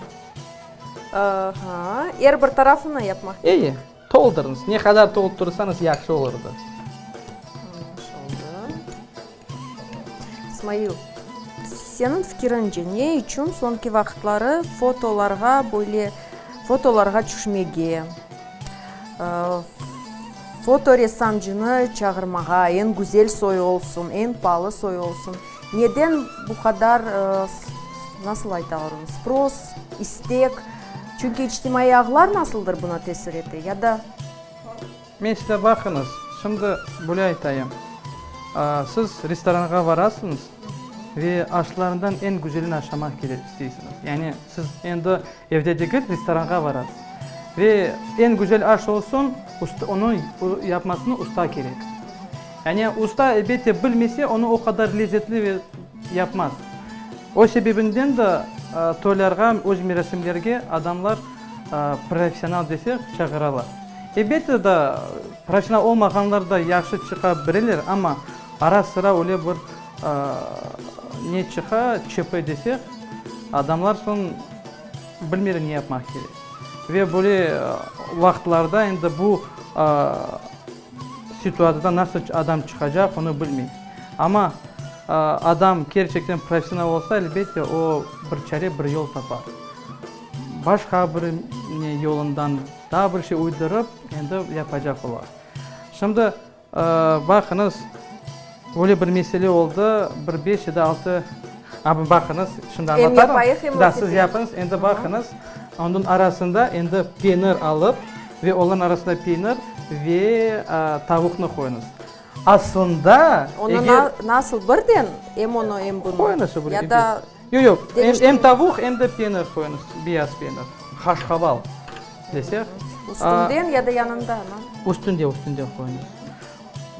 Aha, er bir tarafını yapmaq kerek. Eyi. Toldurıñız. Ne qadar toldursañız, yahşı olurdı. Anlaşıldı. İsmail, seniñ fikiriñce, ne içün soñki vaqıtları fotolarğa böyle fotolarğa tüşmege, fotoressamcını çağırmağa, eñ güzel soyu olsun, eñ paalı soyu olsun, neden bu qadar. Nasıl aytalar onı, spros, istek? Çünki içtimaiy ağlar nasıldır buna tesir ete ya da. Meselâ, baqıñız, şimdi böyle aytayım, siz restoranğa varasıñız ve aşlarından eñ güzelini aşamaq kerek isteysiñiz. Yani siz endi evde degil, restoranğa varasız. Ve eñ güzel aş olsun, onı yapmasını usta kerek. Yani usta, elbette, bilmese, onı o qadar lezetli ve yapmaz. O sebebinden de toylarğa, öz merasimlerge adamlar professional desek, çağıralar. Elbette de, professional olmağanlar da yahşı çıqa bileler, amma ara-sıra öyle bir ne çıqa, ÇP desek, adamlar soñ bilmeyler ne yapmaq kerek. Ve böyle vaqıtlarda endi bu situatsiyadan nasıl adam çıqacaq, onı bilmey. Amma adam kerçekten professional olsa, elbette, o bir çare, bir yol tapar. Başqa bir ne yolundan daa bir şey uydurıp, endi yapacaq ola. Şimdi, baqıñız, öyle bir mesele oldı, bir beş ya da altı, a, baqıñız, şimdi Em añlatarım. yapayıq, em Da, laf siz eteyik. yapıñız, endi baqıñız, onıñ arasında endi penir alıp, ve olarnıñ arasında penir ve tavuqnı qoyuñız. Aslında, Onı eger. nasıl birden, em onı, em bunı? Qoyuñız öbür, Ya da Yoq, yoq, em, em tavuq, em de penir qoyuñız, beyaz penir, haşhaval desek. Üstünden ya da yanında, na? Üstünde, üstünde qoyuñız.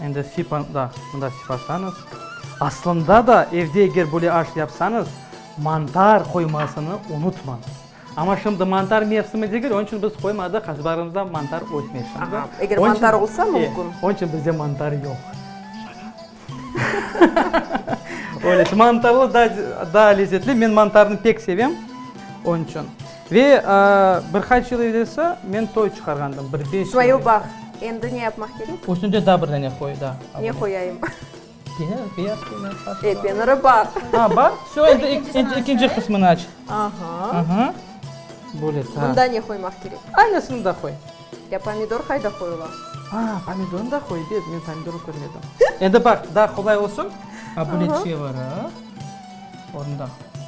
Endi sipa, da, mında sipasañız. Aslında da, evde eger böyle aş yapsañız, mantar qoymasını unutmañız. Amma şimdi mantar mevsimi degil, onıñ içün biz qoymadıq, azbarımızda mantar ösmey şimdi. Aha, eger mantar olsa, mümkün. Onıñ içün bizde mantar yoq. Öyle, mantarlı daa, daa lezetli. Men mantarnı pek sevem, onıñ içün. Ve bir qaç yıl evelsi men toy çıqarğandım, bir beş yıl. İsmail, baq, endi ne yapmaq kerek? Üstünde daa bir dane qoy, da. Ne qoyayım? Penir, beyaz penir. E, peniri bar. A, bar? Vse, endi, endi ekinci qısmını aç. Aha. Aha. Böyle, ta. Bunda ne qoymaq kerek? Aynısını da qoy. Ya pomidor qayda qoyula? A, pomidornı da qoy, ebet, men pomidornı körmedim. Endi baq, daa qolay olsun, a, böyle çevirip, onı da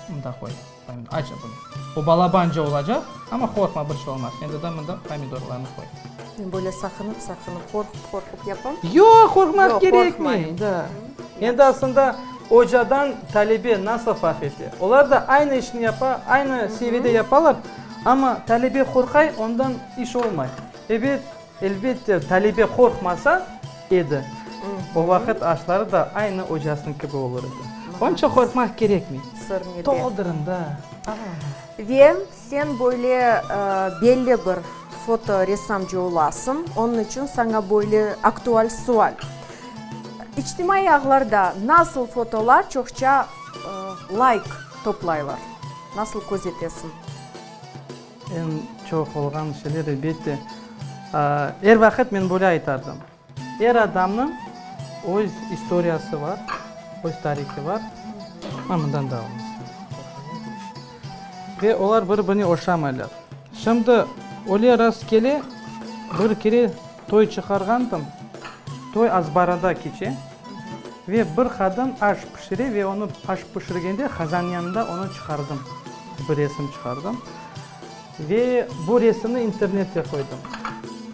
mında qoy. Pomidor, aç bunı. O balabanca olacaq, amma qorqma, bir şey olmaz. Endi de mında pomidorlarnı qoy. Men böyle saqınıp-saqınıp, qorqıp-qorqıp yapam. Yoq, qorqmaq kerekmey, da. Endi aslında ocadan talebe nasıl farq ete? Olar da aynı işni yapa, aynı seviyede yapalar, amma talebe qorqay, ondan iş olmay. Ebet, elbette, talebe qorqmasa edi, o vaqıt aşları da aynı ocasınıñ kibi olur edi. Onıñ içün qorqmaq kerekmey. Sır nede? Toldurıñ da. Ve sen böyle belli bir fotoressamcı olasıñ, onıñ içün saña böyle aktual sual. İçtimaiy ağlarda nasıl fotolar çoqça layk toplaylar? Nasıl közetesiñ? Eñ çoq olğan şeyler, elbette, er vaqıt men böyle aytardım, er adamnıñ öz istoriyası bar, öz tarihi bar. Ma, mından da alıñız. Ve olar bir-birine oşamaylar. Şimdi öyle rast kele, bir kere toy çıqarğandım, toy azbarında keçe ve bir qadın aş pişire ve onı aş pişirgende qazan yanında onı çıqardım. Bir resim çıqardım ve bu resimni internette qoydım.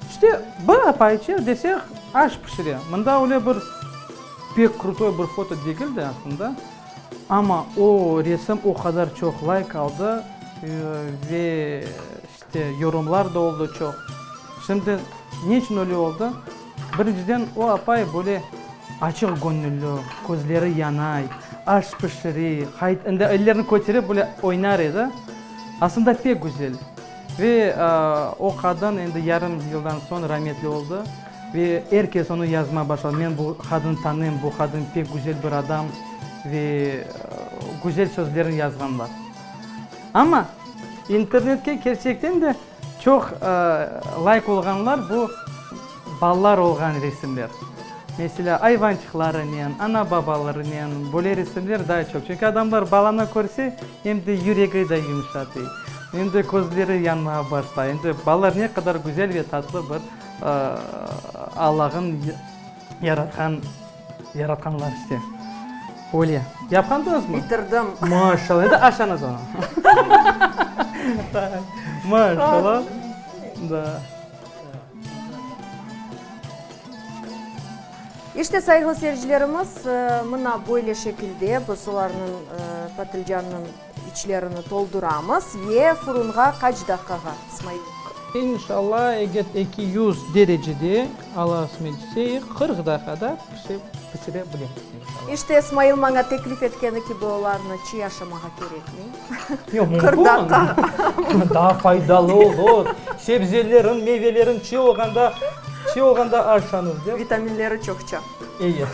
İşte, bir apayçı desek, aş pişire. Mında öyle bir pek krutoy bir foto degil de aslında, amma o resim o qadar çoq layk aldı ve işte yorumlar da oldı çoq. Şimdi ne içün öyle oldı? Birinciden, o apay böyle açıq göñülli, közleri yanay, aş pişire, qayt, endi ellerini köterip böyle oynar edi. Aslında pek güzel. Ve o qadın endi yarım yıldan soñ rametli oldı. Ve er kes onı yazmağa başladı, men bu qadınnı tanıyım, bu qadın pek güzel bir adam ve güzel sözlerni yazğanlar. Amma internetke kerçekten de Çoq layk olğanlar bu balalar olğan resimler. Meselâ, ayvançıqlarınen, ana-babalarınen böyle resimler daa çoq. Çünki adamlar balanı körse, em de yüregi de yumşatı, em de közleri yanmağa başlay. Endi balalar ne qadar güzel ve tatlı bir Allah'ın yaratqan, yaratqanlar işte. Öyle. Yapqandıñızmı? Bitirdim. Maşallah. Endi aşañız onı. Maşallah. Da. İşte, sayğılı seyircilerimiz, mına böyle şekilde biz olarnıñ, patilcannıñ içlerini tolduramız ve furunğa qaç daqqağa, İsmail? İnşallah, eger 200 derecede, Alla qısmet etse, 40 daqqada pişire bilemiz, inşallah. İşte, İsmail maña teklif etkeni kibi, olarnı çiy aşamağa kerekmey. Yoq, mümkün. 40 daqqa. Daa faydalı olur. Sebzelerin, meyvelerin çiy olğanda, çiy olğanda aşañız dep. Vitaminleri çoqça. Eyi.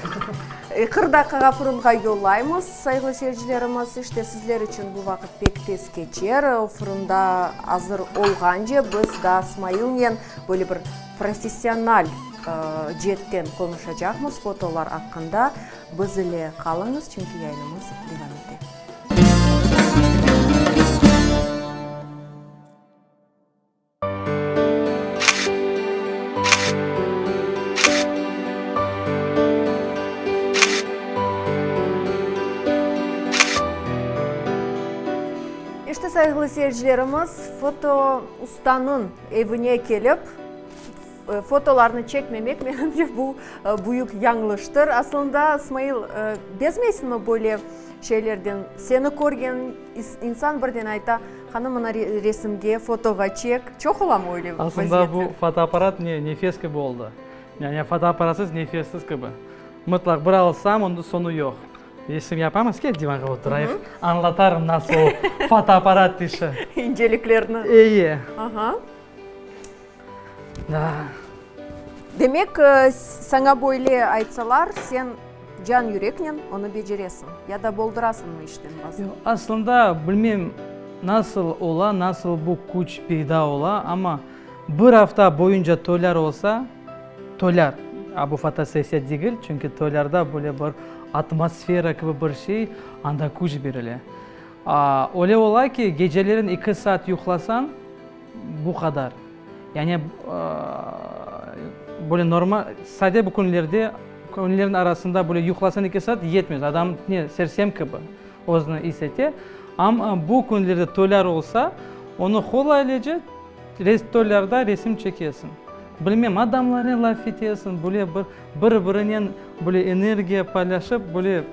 40 daqqağa fırınğa yollaymız, sayğılı seyircilerimiz. İşte, sizler içün bu vaqıt pek tez keçer. O fırında azır olğance biz daa Smailnen böyle bir professional ceetten qonuşacaqmız fotolar aqqında. Biz ile qalıñız, çünki yayınımız devam ete. İşte, sayğılı seyircilerimiz, foto ustanıñ evine kelip, fotolarnı çekmemek, menimce, bu büyük yañlıştır. Aslında, İsmail, bezmeysiñmi böyle şeylerden? Seni körgen insan birden ayta, Qani, mına resimge, fotoğa çek. Çoq olamı öyle vaziyetler? Aslında bu fotoapparat ne, nefes kibi oldı. Yani fotoapparatsız nefessiz kibi. Mıtlaq bir alsam, onda soñu yoq. Resim yapamız, kel divanğa oturayıq, añlatarım nasıl o fotoapparat işi. İnceliklerni. Eyi. Aha. Da. Demek, saña böyle aytsalar, sen can yüreknen onı beceresiñ ya da boldurasıñmı işten bazen? Yoq, aslında bilmem nasıl ola, nasıl bu küç peyda ola, amma bir afta boyunca toylar olsa, toylar, a bu fotosessiya degil, çünki toylarda böyle bir atmosfera kibi bir şey, anda küç berile. A, öyle ola ki, gecelerin eki saat yuqlasañ, Bu qadar. Yani, böyle normal, sade bu künlerde, künlerniñ arasında böyle yuqlasañ eki saat yetmez, adam ne, sersem kibi özüni is ete. Amma bu künlerde toylar olsa, onı qolaylıca toylarda resim çekesiñ. Bilmem, adamlarnen laf etesiñ, böyle bir, bir-birinen böyle energiya paylaşıp, böyle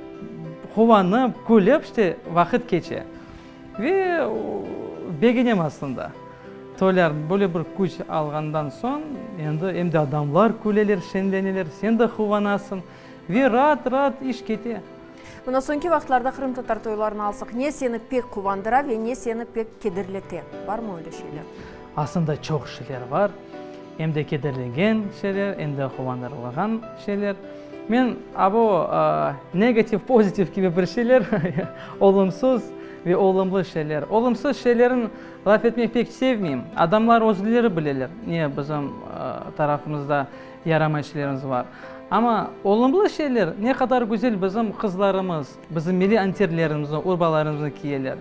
quvanıp, külip, işte, vaqıt keçe. Ve begenem aslında. Toylar böyle bir küç alğandan soñ, endi em de adamlar küleler, şeñleneler, sen de quvanasıñ ve raat-raat iş kete. Mına soñki vaqıtlarda qırımtatar toylarını alsaq, ne seni pek quvandıra ve ne seni pek kederlete? Barmı öyle şeyler? Aslında çoq şeyler bar. Em de kederlegen şeyler, em de quvandırılğan şeyler. Men a bu negativ, pozitiv kibi bir şeyler, olumsuz ve olumlu şeyler. Olumsuz şeylerin laf etmek pek sevmeyim. Adamlar özleri bileler, ne bizim tarafımızda yaramay şeylerimiz var. Amma olumlu şeyler, ne qadar güzel bizim qızlarımız, bizim milliy anterlerimizni, urbalarımıznı kiyeler.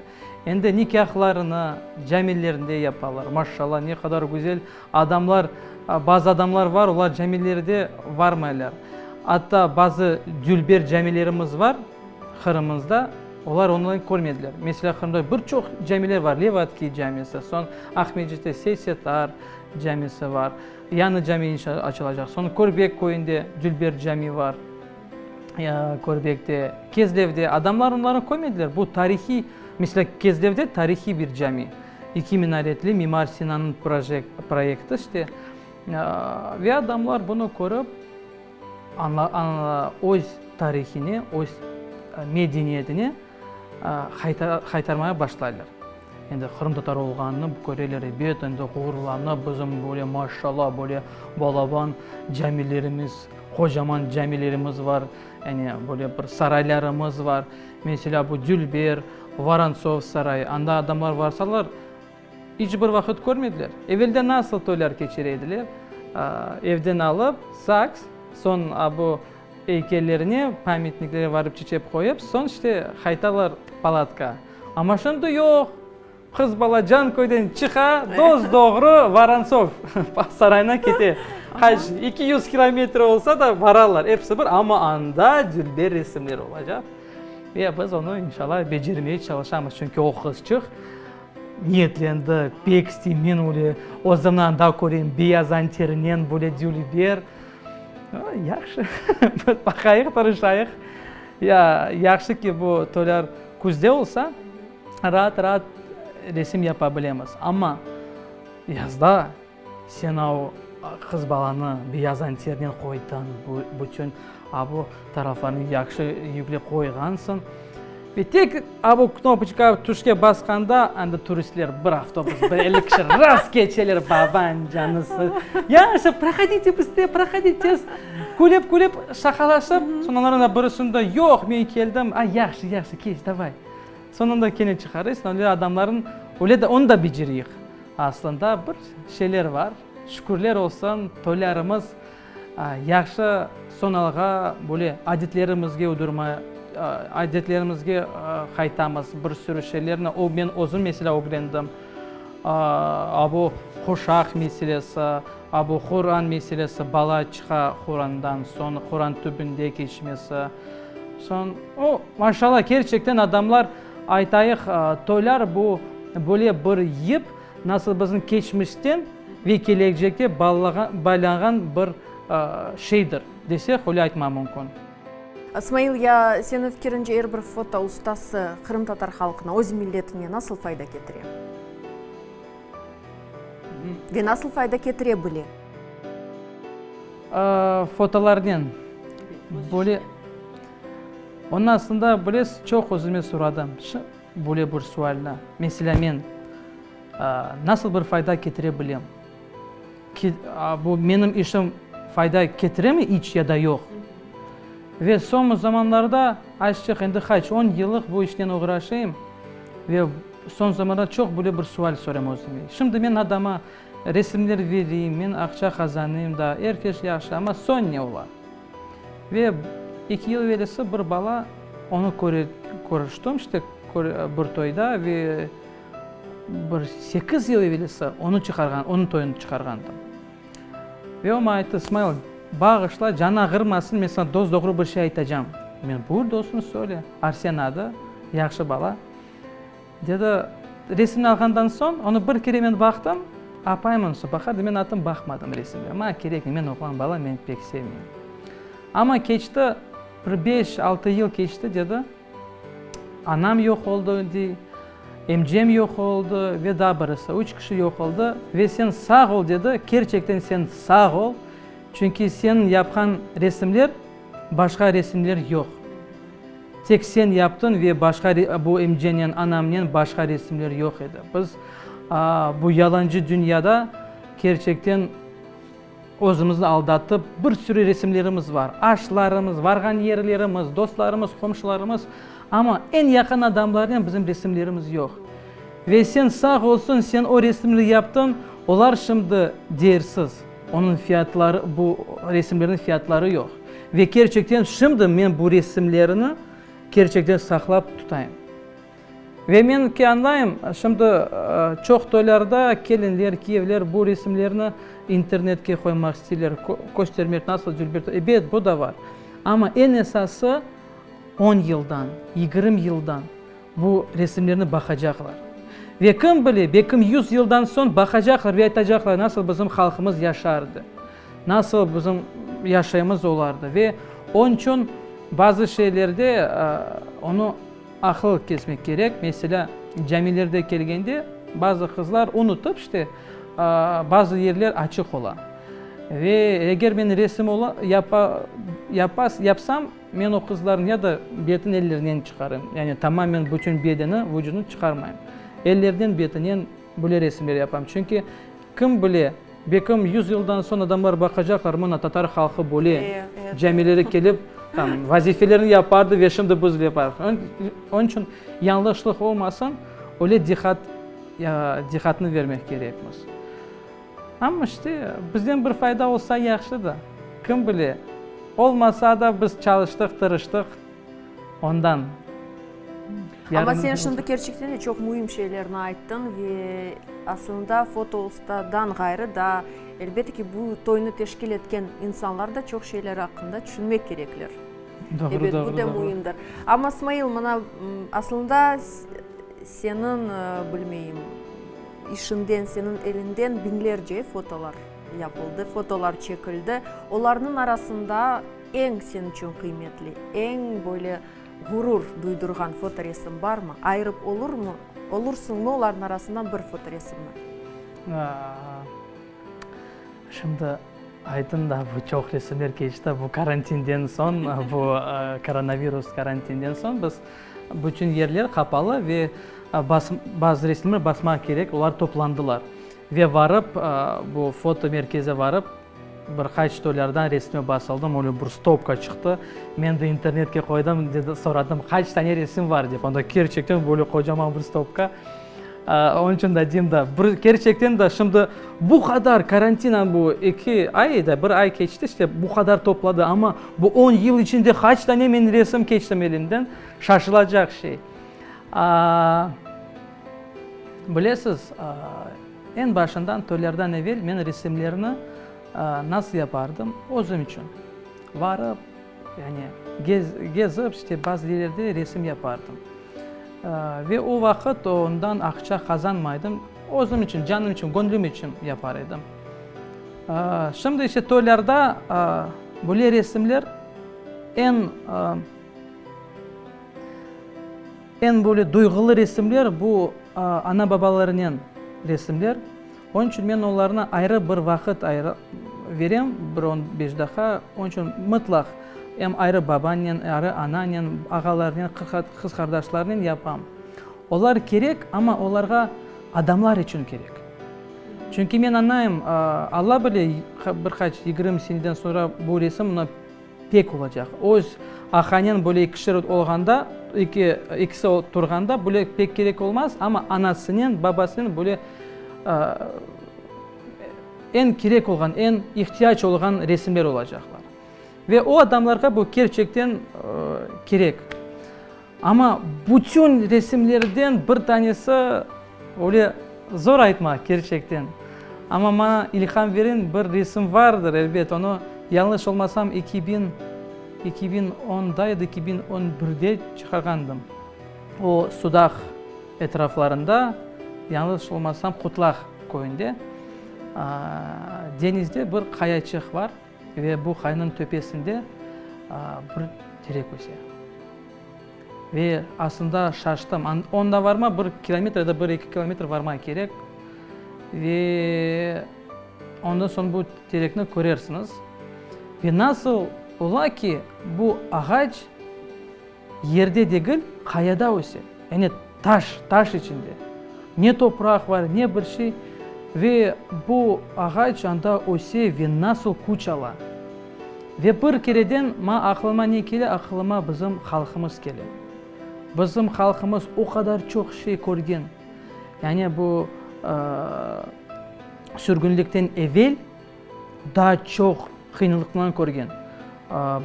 Endi nikâhlarını camilerinde yapalar. Maşşallah, ne qadar güzel adamlar, bazı adamlar var, olar camilerde varmaylar. Atta bazı dülber camilerimiz var Qırımımızda, olar onı körmediler. Meselâ, Qırımda bir çoq camiler var, Levadki camisi, soñ Aqmescitte Seysetar camisi var, yañı cami inşa açılacaq, soñ Körbek köyünde dülber cami var. Körbekte, Kezlevde adamlar onları kömediler. Bu tarihiy, meselâ, Kezlevde tarihiy bir cami. İki minaretli Mimar Sinannıñ proyekti işte. Ve adamlar bunı körip, öz tarihine, öz medeniyetine qaytarmaya başlaylar. Endi qırımtatar olğanını köreler, ebet, endi ğururlanıp, bizim böyle, maşşallah, böyle balaban camilerimiz, qocaman camilerimiz var, yani böyle bir saraylarımız var. Meselâ, bu Dülber, Vorontsov sarayı, anda adamlar varsalar, iç bir vaqıt körmediler. Evelde nasıl toylar keçire ediler? Evden alıp, saks, soñ a bu eykellerine, pamyatniklere varıp çiçep qoyıp, soñ işte qaytalar palatkağa. Amma şimdi yoq. Qız bala Canköyden çıqa, dos-doğru Vorontsov sarayına kete. Qaç, 200 kilometr olsa da, baralar, episi bir, amma anda dülber resimler olacaq. Ve biz onı, inşallah, becermeye çalışamız, çünki o qızçıq niyetlendi, pek istey, men öyle özümni anda körem, beyaz anterinen, böyle dülber. Yahşı, baqayıq, tırışayıq. Ya, yahşı ki, bu toylar küzde olsa, raat-raat resim yapa bilemiz. Amma yazda Sen o qız balanı beyaz anternen qoydıñ, bütün abu taraflarını yahşı yüklep qoyğansıñ. Ve tek abu knopoçka, tuşke basqanda, anda turistler bir avtobus, bir 50 kişi ras keçeler, babañ canısı. Yahşı, prohodite bıstree, prohodite tez. Külip, külip, şaqalaşıp, soñ olarnıñ da birisinde yoq, men keldim, a, yahşı, yahşı, keç, davay. Soñunda kene çıqarıysıñ, öyle adamlarnıñ, öyle de, onı da beceriyik. Aslında bir şeyler bar, şükürler olsun, toylarımız yahşı soñ alğa böyle adetlerimizge uydurma, adetlerimizge qaytamız, bir sürü şeylerni, o men özüm meselâ ögrendim, a bu quşaq meselesi, a bu Quran meselesi, bala çıqa Qurandan soñ, Quran tübünde keçmesi, soñ, o, maşallah, kerçekten adamlar Aytayıq, toylar bu böyle bir yip, nasıl bizim keçmişten ve kelecekte baylanğan bir şeydir, desek, öyle aytma mümkün. Smail, ya seniñ fikirince er bir foto ustası qırımtatar halqına, öz milletine nasıl fayda ketire? Ve nasıl fayda ketire bile? Fotolarnen böyle. Onıñ aslında, bilesiz, çoq özüme soradım böyle bir sualni. Meselâ, men nasıl bir fayda ketire bilem? Bu menim işim fayda ketiremi iç ya da yoq? Ve soñu zamanlarda, azçıq, endi qaç, on yıllıq bu işnen oğraşayım, ve soñ zamanlarda çoq böyle bir sual soram özüme. Şimdi men adama resimler vereyim, men aqça qazanayım da, er kes yahşı, amma soñ ne ola? Ve eki yıl evelisi bir bala, onı körüştim, işte, bir toyda ve bir sekiz yıl evelisi onı çıqarğan, onıñ toyunı çıqarğandım. Ve o maña ayttı, İsmail, bağışla, canıñ ağırmasın, men saña dos-doğru bir şey aytacam. Men, buyur, dostum, söyle. Arsen adı, yahşı bala. Dedi, resimni alğandan soñ, onı bir kere men baqtım, apayım onısı baqardı, men atım baqmadım resimge, maña kerekmey, men oğlan bala, men pek sevmeyim. Amma keçti, bir beş, altı yıl keçti, dedi, anam yoq oldı, dey, emcem yoq oldı ve daa birisi, üç kişi yoq oldı ve sen sağ ol, dedi, kerçekten sen sağ ol, çünki seniñ yapqan resimler, başqa resimler yoq. Tek sen yaptıñ ve başqa bu emcenen, anamnen başqa resimler yoq edi. Biz bu yalancı dünyada kerçekten özümizni aldatıp, bir sürü resimlerimiz bar, aşlarımız, varğan yerlerimiz, dostlarımız, qomşularımız, amma eñ yaqın adamlarnen bizim resimlerimiz yoq. Ve sen sağ olsun, sen o resimni yaptıñ, olar şimdi değersiz. Onıñ fiyatları, bu resimlerniñ fiyatları yoq. Ve kerçekten şimdi men bu resimlerni kerçekten saqlap tutayım. Ve men ki añlayım, şimdi çoq toylarda kelinler, kiyevler bu resimlerni internetke qoymaq isteyler, köstermek, nasıl dülber toy. Ebet, bu da bar. Amma eñ esası, on yıldan, 20 yıldan Bu resimlerni baqacaqlar. Ve kim bile, belkim yüz yıldan soñ baqacaqlar ve aytacaqlar, nasıl bizim halqımız yaşardı, nasıl bizim yaşayımız olardı. Ve onıñ içün bazı şeylerde onı aqıl kesmek kerek. Meselâ, camilerde kelgende bazı qızlar unutıp, işte, bazı yerler açıq ola. Ve eger men resim ola, yapa, yapa, yapsam, Men o qızlarnı ya da betini ellerinen çıqarım, yani tamamen bütün bedeni, vucudını çıqarmayım. Ellerinen, betinen böyle resimler yapam. Çünki kim bile, belkim yüz yıldan soñ adamlar baqacaqlar, mına tatar halqı böyle camilere kelip, tam, vazifelerini yapardı ve şimdi biz yaparıq. Onıñ içün yañlışlıq olmasın, öyle diqqat, diqqatnı vermek kerekmiz. Amma işte, bizden bir fayda olsa yahşı da, kim bile, olmasa da biz çalıştıq, tırıştıq, ondan. Amma sen şimdi kerçekten de çoq müim şeylerni ayttıñ ve aslında foto ustadan ğayrı daa, elbette ki, bu toynı teşkil etken insanlar da çoq şeyler aqqında tüşünmek kerekler. Doğru, Ebet, doğru, bu da doğru. müimdir. Amma, Smail, mına, aslında seniñ, bilmeyim, işinden, seniñ elinden biñlerce fotolar yapıldı, fotolar çekildi. Olarnıñ arasında eñ sen içün qıymetli, eñ böyle ğurur duydurğan fotoresim barmı? Ayırıp olurmı, olursıñmı olarnıñ arasından bir fotoresimni? Şimdi aytın da, bu çoq resimler keçti, bu karantinden soñ, bu koronavirus karantinden soñ biz bütün yerler qapalı ve bazı resimler basmaq kerek, olar toplandılar. Ve varıp, bu foto merkeze varıp, bir qaç tolardan resmi basıldım, öyle bir stopka çıqtı. Men de internetke qoydım, soradım, qaç tane resim var dep. Onda kerçekten böyle qocaman bir stopka. Onıñ içün de deyim da, bir kerçekten de şimdi bu qadar karantina bu eki ay da bir ay keçti işte bu qadar topladı, amma bu on yıl içinde qaç tane men resim keçtim elimden, şaşılacaq şey. Bilesiz, eñ başından toylardan evel men resimlerni nasıl yapardım? Özüm içün. Varıp, yani gezip, işte bazı yerlerde resim yapardım. Ve o vaqıt ondan aqça qazanmaydım. Özüm içün, canım içün, göñlüm içün yapar edim. Şimdi ise toylarda böyle resimler eñ eñ böyle duyğulı resimler bu ana-babalarınen resimler. Onıñ içün men olarnı ayrı bir vaqıt ayrı verem, bir on beş daqqa. Onıñ içün mıtlaq em ayrı babanen, ayrı ananen, ağalarnen, qız qardaşlarnen yapam. Olar kerek, amma olarğa adamlar içün kerek. Çünki men añlayım, Alla bile, bir qaç 20 seneden soñra bu resim mına pek olacaq. Öz aqaynen böyle ikişer olğanda, eki, ekisi turğanda böyle pek kerek olmaz, amma anasınen, babasınen böyle eñ kerek olğan, eñ ihtiyac olğan resimler olacaqlar. Ve o adamlarğa bu kerçekten kerek. Amma bütün resimlerden bir tanesi öyle zor aytmaq kerçekten. Amma maña ilham veren bir resim vardır, elbet, onı, yañlış olmasam, eki biñ, 2010-da ya da 2011-de çıqarğandım. O, Sudaq etraflarında, yañlış olmasam, Qutlaq köyünde, deñizde bir qayaçıq bar. Ve bu qayanıñ töpesinde bir terek öse. Ve aslında şaştım. Onda varma bir kilometr ya da bir eki kilometr varma kerek. Ve ondan soñ bu terekni körersiñiz. Ve nasıl ola ki, bu ağaç Yerde degil, qayada öse. Yani taş, taş içinde. Ne topraq bar, ne bir şey. Ve bu ağaç anda öse ve nasıl küç ala. Ve bir kereden ma aqlıma ne kele, aqlıma bizim halqımız kele. Bizim halqımız o qadar çoq şey körgen. Yani bu sürgünlikten evel daa çoq qıyınlıqlarnı körgen.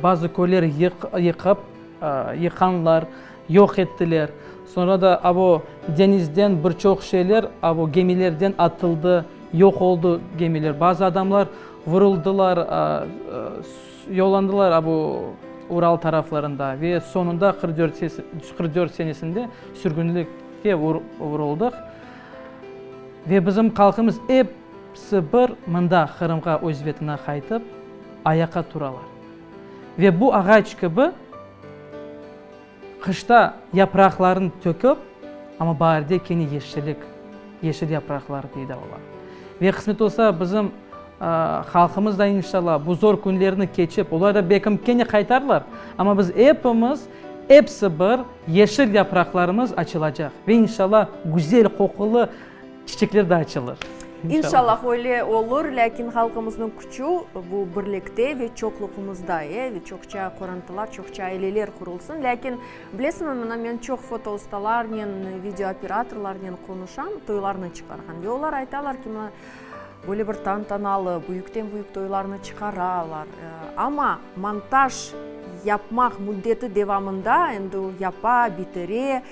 Bazı köyler yıqıp, yıqqanlar, yoq ettiler. Soñra da avo deñizden bir çoq şeyler avo gemilerden atıldı, yoq oldı gemiler. Bazı adamlar vuruldılar, yollandılar avo Ural taraflarında ve soñunda 44 senesinde sürgünlikke vuruldıq. Ve bizim halqımız ep Episi bir mında Qırımğa öz Vetanına qaytıp, ayaqqa turalar. Ve bu ağaç kibi qışta yapraqlarını töküp, amma baarde kene yeşillik, yeşil yapraqlar peyda ola. Ve qısmet olsa, bizim halqımız da inşallah bu zor künlerni keçip, olar da belkim kene qaytarlar, amma biz epimiz, episi bir yeşil yapraqlarımız açılacaq ve inşallah güzel qoqulı Çiçekler de açılır. İnşallah öyle olur, lâkin halqımıznıñ küçü bu birlikte ve çoqluğımızda, e, ve çoqça qorantalar, çoqça aileler qurulsın. Lâkin, bilesiñmi, mına men çoq foto ustalarnen, video operatorlarnen qonuşam, toylarnı çıqarğan, ve olar aytalar ki, mına, böyle bir tantanalı, büyükten-büyük toylarnı çıqaralar, amma montaj yapmaq müddeti devamında endi o yapa, bitire,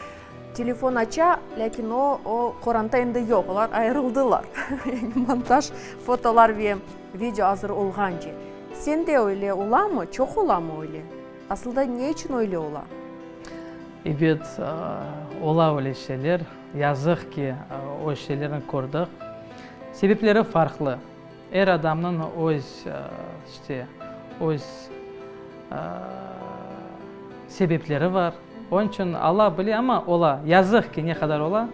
Telefon aça, lâkin o, o qoranta endi yoq, olar ayırıldılar. Yani montaj, fotolar ve video azır olğance. Sende öyle olamı, çoq olamı öyle? Asılda ne içün öyle ola? Ebet, ola öyle şeyler. Yazıq ki, o şeylerni kördik. Sebepleri farqlı. Er adamnıñ öz, işte, öz sebepleri bar. Onıñ içün Alla bile, amma ola. Yazıq ki, ne qadar ola.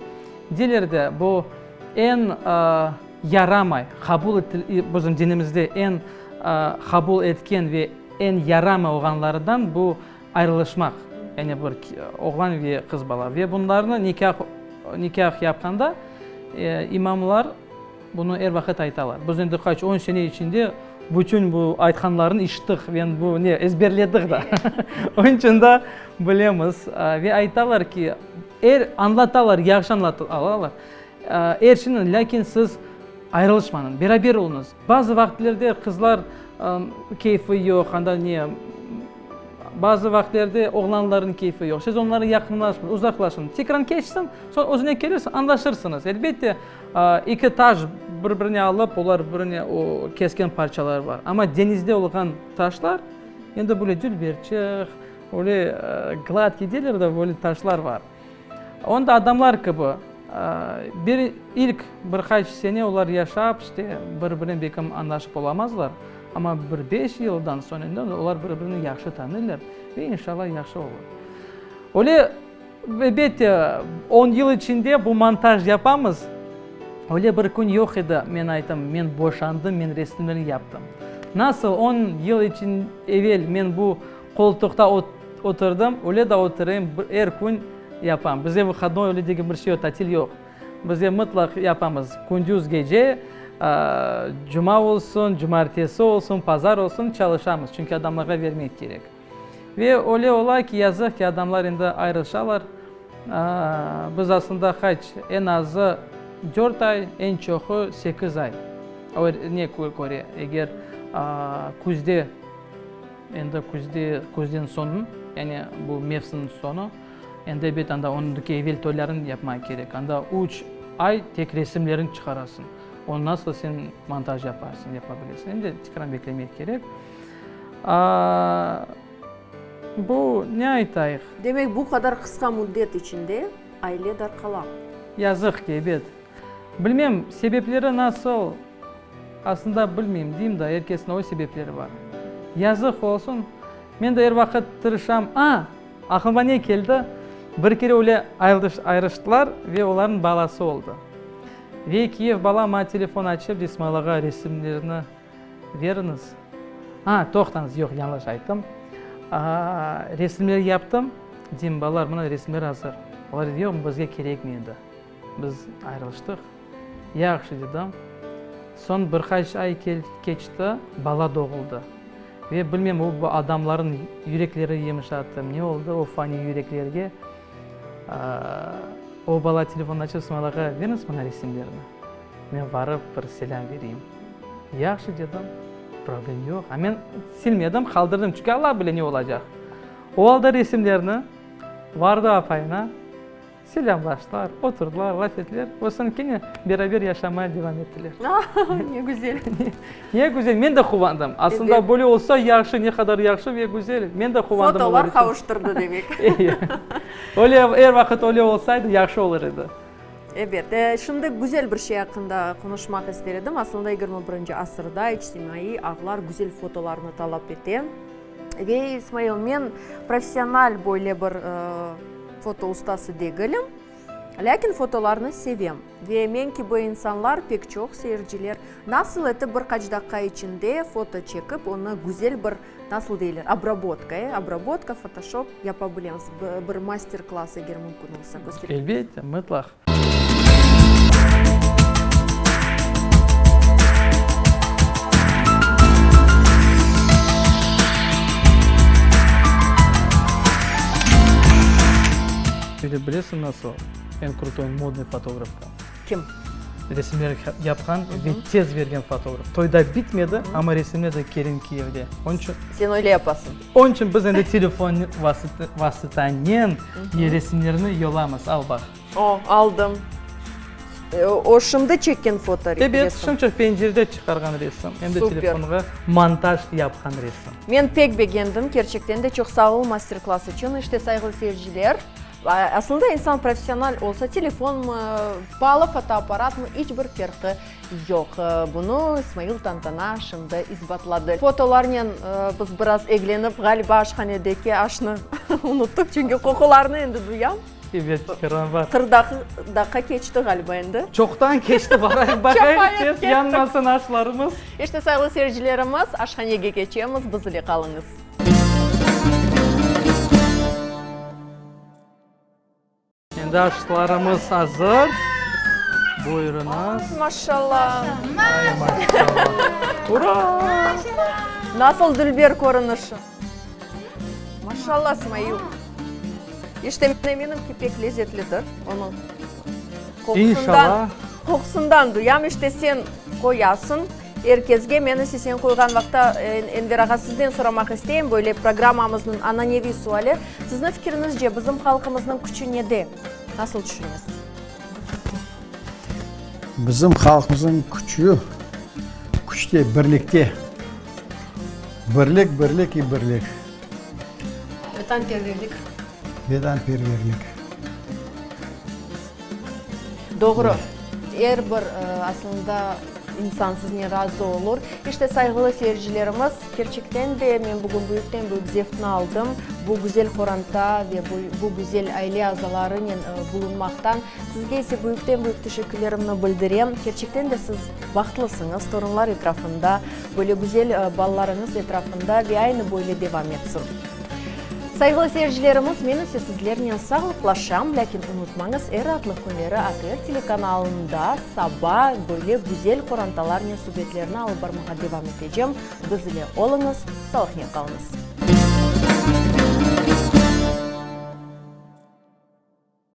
Deyler de, bu eñ yaramay, qabul bizim dinimizde eñ qabul etken ve eñ yaramay olğanlarından bu ayrılışmaq, yani bir oğlan ve qız bala. Ve bunlarnı nikâh, nikâh yapqanda imamlar bunı er vaqıt aytalar. Biz endi qaç on sene içinde bütün bu aytqanlarını işittik, ve bu ne, ezberledik da. Onıñ içün da bilemiz. Ve aytalar ki, er, añlatalar, yahşı añlatalar, er şeyni, lâkin siz ayrılışmañız, beraber oluñız. Bazı vaqıtlerde qızlar keyfi yoq, anda ne, bazı vaqıtlerde oğlanlarnıñ keyfi yoq. Siz onlarğa yaqınlaşmañ, uzaqlaşıñ. Tekrar keçsin, soñ özüne kelirsiñ, añlaşırsıñız. Elbette, eki taş bir-birine alıp, olar birine o kesken parçalar bar. Amma deñizde olğan taşlar, endi böyle dülberçik, öyle gladkiy deyler de, böyle taşlar bar. Onda adamlar kibi, bir ilk bir qaç sene olar yaşap, işte, bir-birinen belkim añlaşıp olamazlar, amma bir beş yıldan soñ endi olar bir-birini yahşı tanıylar ve inşallah yahşı olur. Öyle, elbette, on yıl içinde bu montaj yapamız, öyle bir kün yoq edi, men aytam, men boşandım, men resimlerni yaptım. Nasıl on yıl içün evel men bu Qoltuqta oturdım, öyle de oturayım, er kün yapam. Bizde vıhodnoy öyle degen bir şey yoq, tatil yoq. Bizde mıtlaq yapamız, kündüz, gece, cuma olsun, cumartesi olsun, pazar olsun çalışamız, çünki adamlarğa vermek kerek. Ve öyle ola ki, yazıq ki, adamlar endi ayrılışalar. Biz aslında qaç, eñ azı dört ay, eñ çoqu sekiz ay. Ne köre, eger küzde. Endi küzde, küzden soñ, yani bu mevsimniñ soñu, endi ebet anda onıñki evel toylarını yapmaq kerek. Anda üç ay tek resimlerini çıqarasıñ. Onı nasıl sen montaj yaparsıñ, yapa bilesiñ. Endi tekrar beklemek kerek. Bu ne aytayıq? Demek, bu qadar qısqa müddet içinde aile darqala. Yazıq ki, ebet. Bilmem, sebepleri nasıl, aslında bilmeyim, deyim da, er kesniñ öz sebepleri bar. Yazıq olsun, men de er vaqıt tırışam, a, aqlıma ne keldi, bir kere öyle ayırıştılar ve olarnıñ balası oldı. Ve kiyev bala maña telefon açıp, dey, İsmail ağa, resimlerni beriñiz. A, toqtañız, yoq, yañlış ayttım. Resimler yaptım, deyim, balalar, mına resimler azır. Olar dedi, yoq, bizge kerekmey edi. Biz ayrılıştıq. Yahşı, dedim. Soñ bir qaç ay keçti, bala doğuldı. Ve bilmem, o adamlarnıñ yürekleri yımşattı, ne oldı o faniy yüreklerge. O bala telefon açıp, İsmail ağa, beriñiz maña resimlerni, men barıp bir selâm bereyim. Yahşı, dedim, problem yoq. A men silmedim, qaldırdım, çünki Alla bile ne olacaq. O aldı resimlerni, vardı apayına. Selâmlaştılar, oturdılar, laf ettiler ve soñ kene beraber yaşamaya devam ettiler. Ne güzel! Ne güzel, men de quvandım. Aslında böyle olsa yahşı, ne qadar yahşı ve güzel. Men de quvandım olar içün. Fotolar qavuştırdı demek. Öyle, er vaqıt öyle olsaydı, yahşı olur edi. Ebet. Şimdi güzel bir şey aqqında qonuşmaq ister edim. Aslında 21-nci asırda içtimaiy ağlar güzel fotolarnı talap ete. Ve İsmail, men professional böyle bir foto ustası degilim, lâkin fotolarnı sevem. Ve men kibi insanlar pek çoq, seyirciler, nasıl etip bir qaç daqqa içinde foto çekip, onı güzel bir, nasıl deyler, obrabotka, e, obrabotka, fotoşop yapa bilemiz? Bir master-klass, eger mümkün olsa, kösterip. Elbette, mıtlaq. Bilesiñ nasıl eñ krutoy modnıy fotograf kim? Kim? Resimler yapqan ve tez bergen fotograf. Toyda bitmedi, amma resimler de kelin kiyevde. Onıñ içün. Sen öyle yapasıñ. Onıñ içün biz endi telefon vasıtanen resimlerni yollamız. Al, baq. O, aldım. O şimdi çekken foto resim. Ebet, şimdi pencerede çıqarğan resim. Em de telefonğa montaj yapqan resim. Men pek begendim, kerçekten de çoq sağ ol master-klass içün. İşte, sayğılı seyirciler, aslında insan professional olsa, telefonmı, paalı fotoapparatmı, iç bir ferqı yoq. Bunı İsmail Tantana şimdi isbatladı. Fotolarnen biz biraz eglenip, ğaliba aşhanedeki aşnı unuttıq, çünki qoqularnı endi duyam. Ebet, Qırım bar. 40 daqqa keçti ğaliba endi. Çoqtan keçti, barayıq baqayıq, tez yanmasın aşlarımız. İşte, sayğılı seyircilerimiz, aşhanege keçemiz, biz ile qalıñız. Endi aşlarımız azır. Buyurıñız. Ay, maşallah. Ay, maşallah. Ura! Nasıl dülber körünişi. Maşallah, Smail. İşte, men eminim ki, pek lezetlidir. Onıñ İnşallah. Qoqusından duyam. İşte, sen qoyasıñ er kesge. Men ise sen qoyğan vaqta, Enver ağa, sizden soramaq isteyim. Böyle programmamıznıñ ananeviy suali. Sizniñ fikiriñizce, bizim halqımıznıñ küçü nede? Nasıl tüşünesiz? Bizim halqımıznıñ küçü, küçte, birlikte. Birlik, birlik i birlik. Vetanperverlik. Vetanperverlik. Doğru. Er bir, aslında, insan siznen razı olur. İşte, sayğılı seyircilerimiz, kerçekten de men bugün büyükten-büyük zevqnı aldım, bu güzel qoranta ve bu güzel aile azalarınen bulunmaqtan. Sizge ise büyükten-büyük teşekkürlerimni bildirem. Kerçekten de siz bahtlısıñız, torunlar etrafında, böyle güzel balalarıñız etrafında ve aynı böyle devam etsin. Sayğılı seyircilerimiz, men ise sizlernen sağlıqlaşam, lâkin unutmañız, er raatlıq künleri ATR telekanalında saba böyle güzel qorantalarnen subetlerni alıp barmağa devam etecem. Biz ile oluñız, sağlıqnen qalıñız.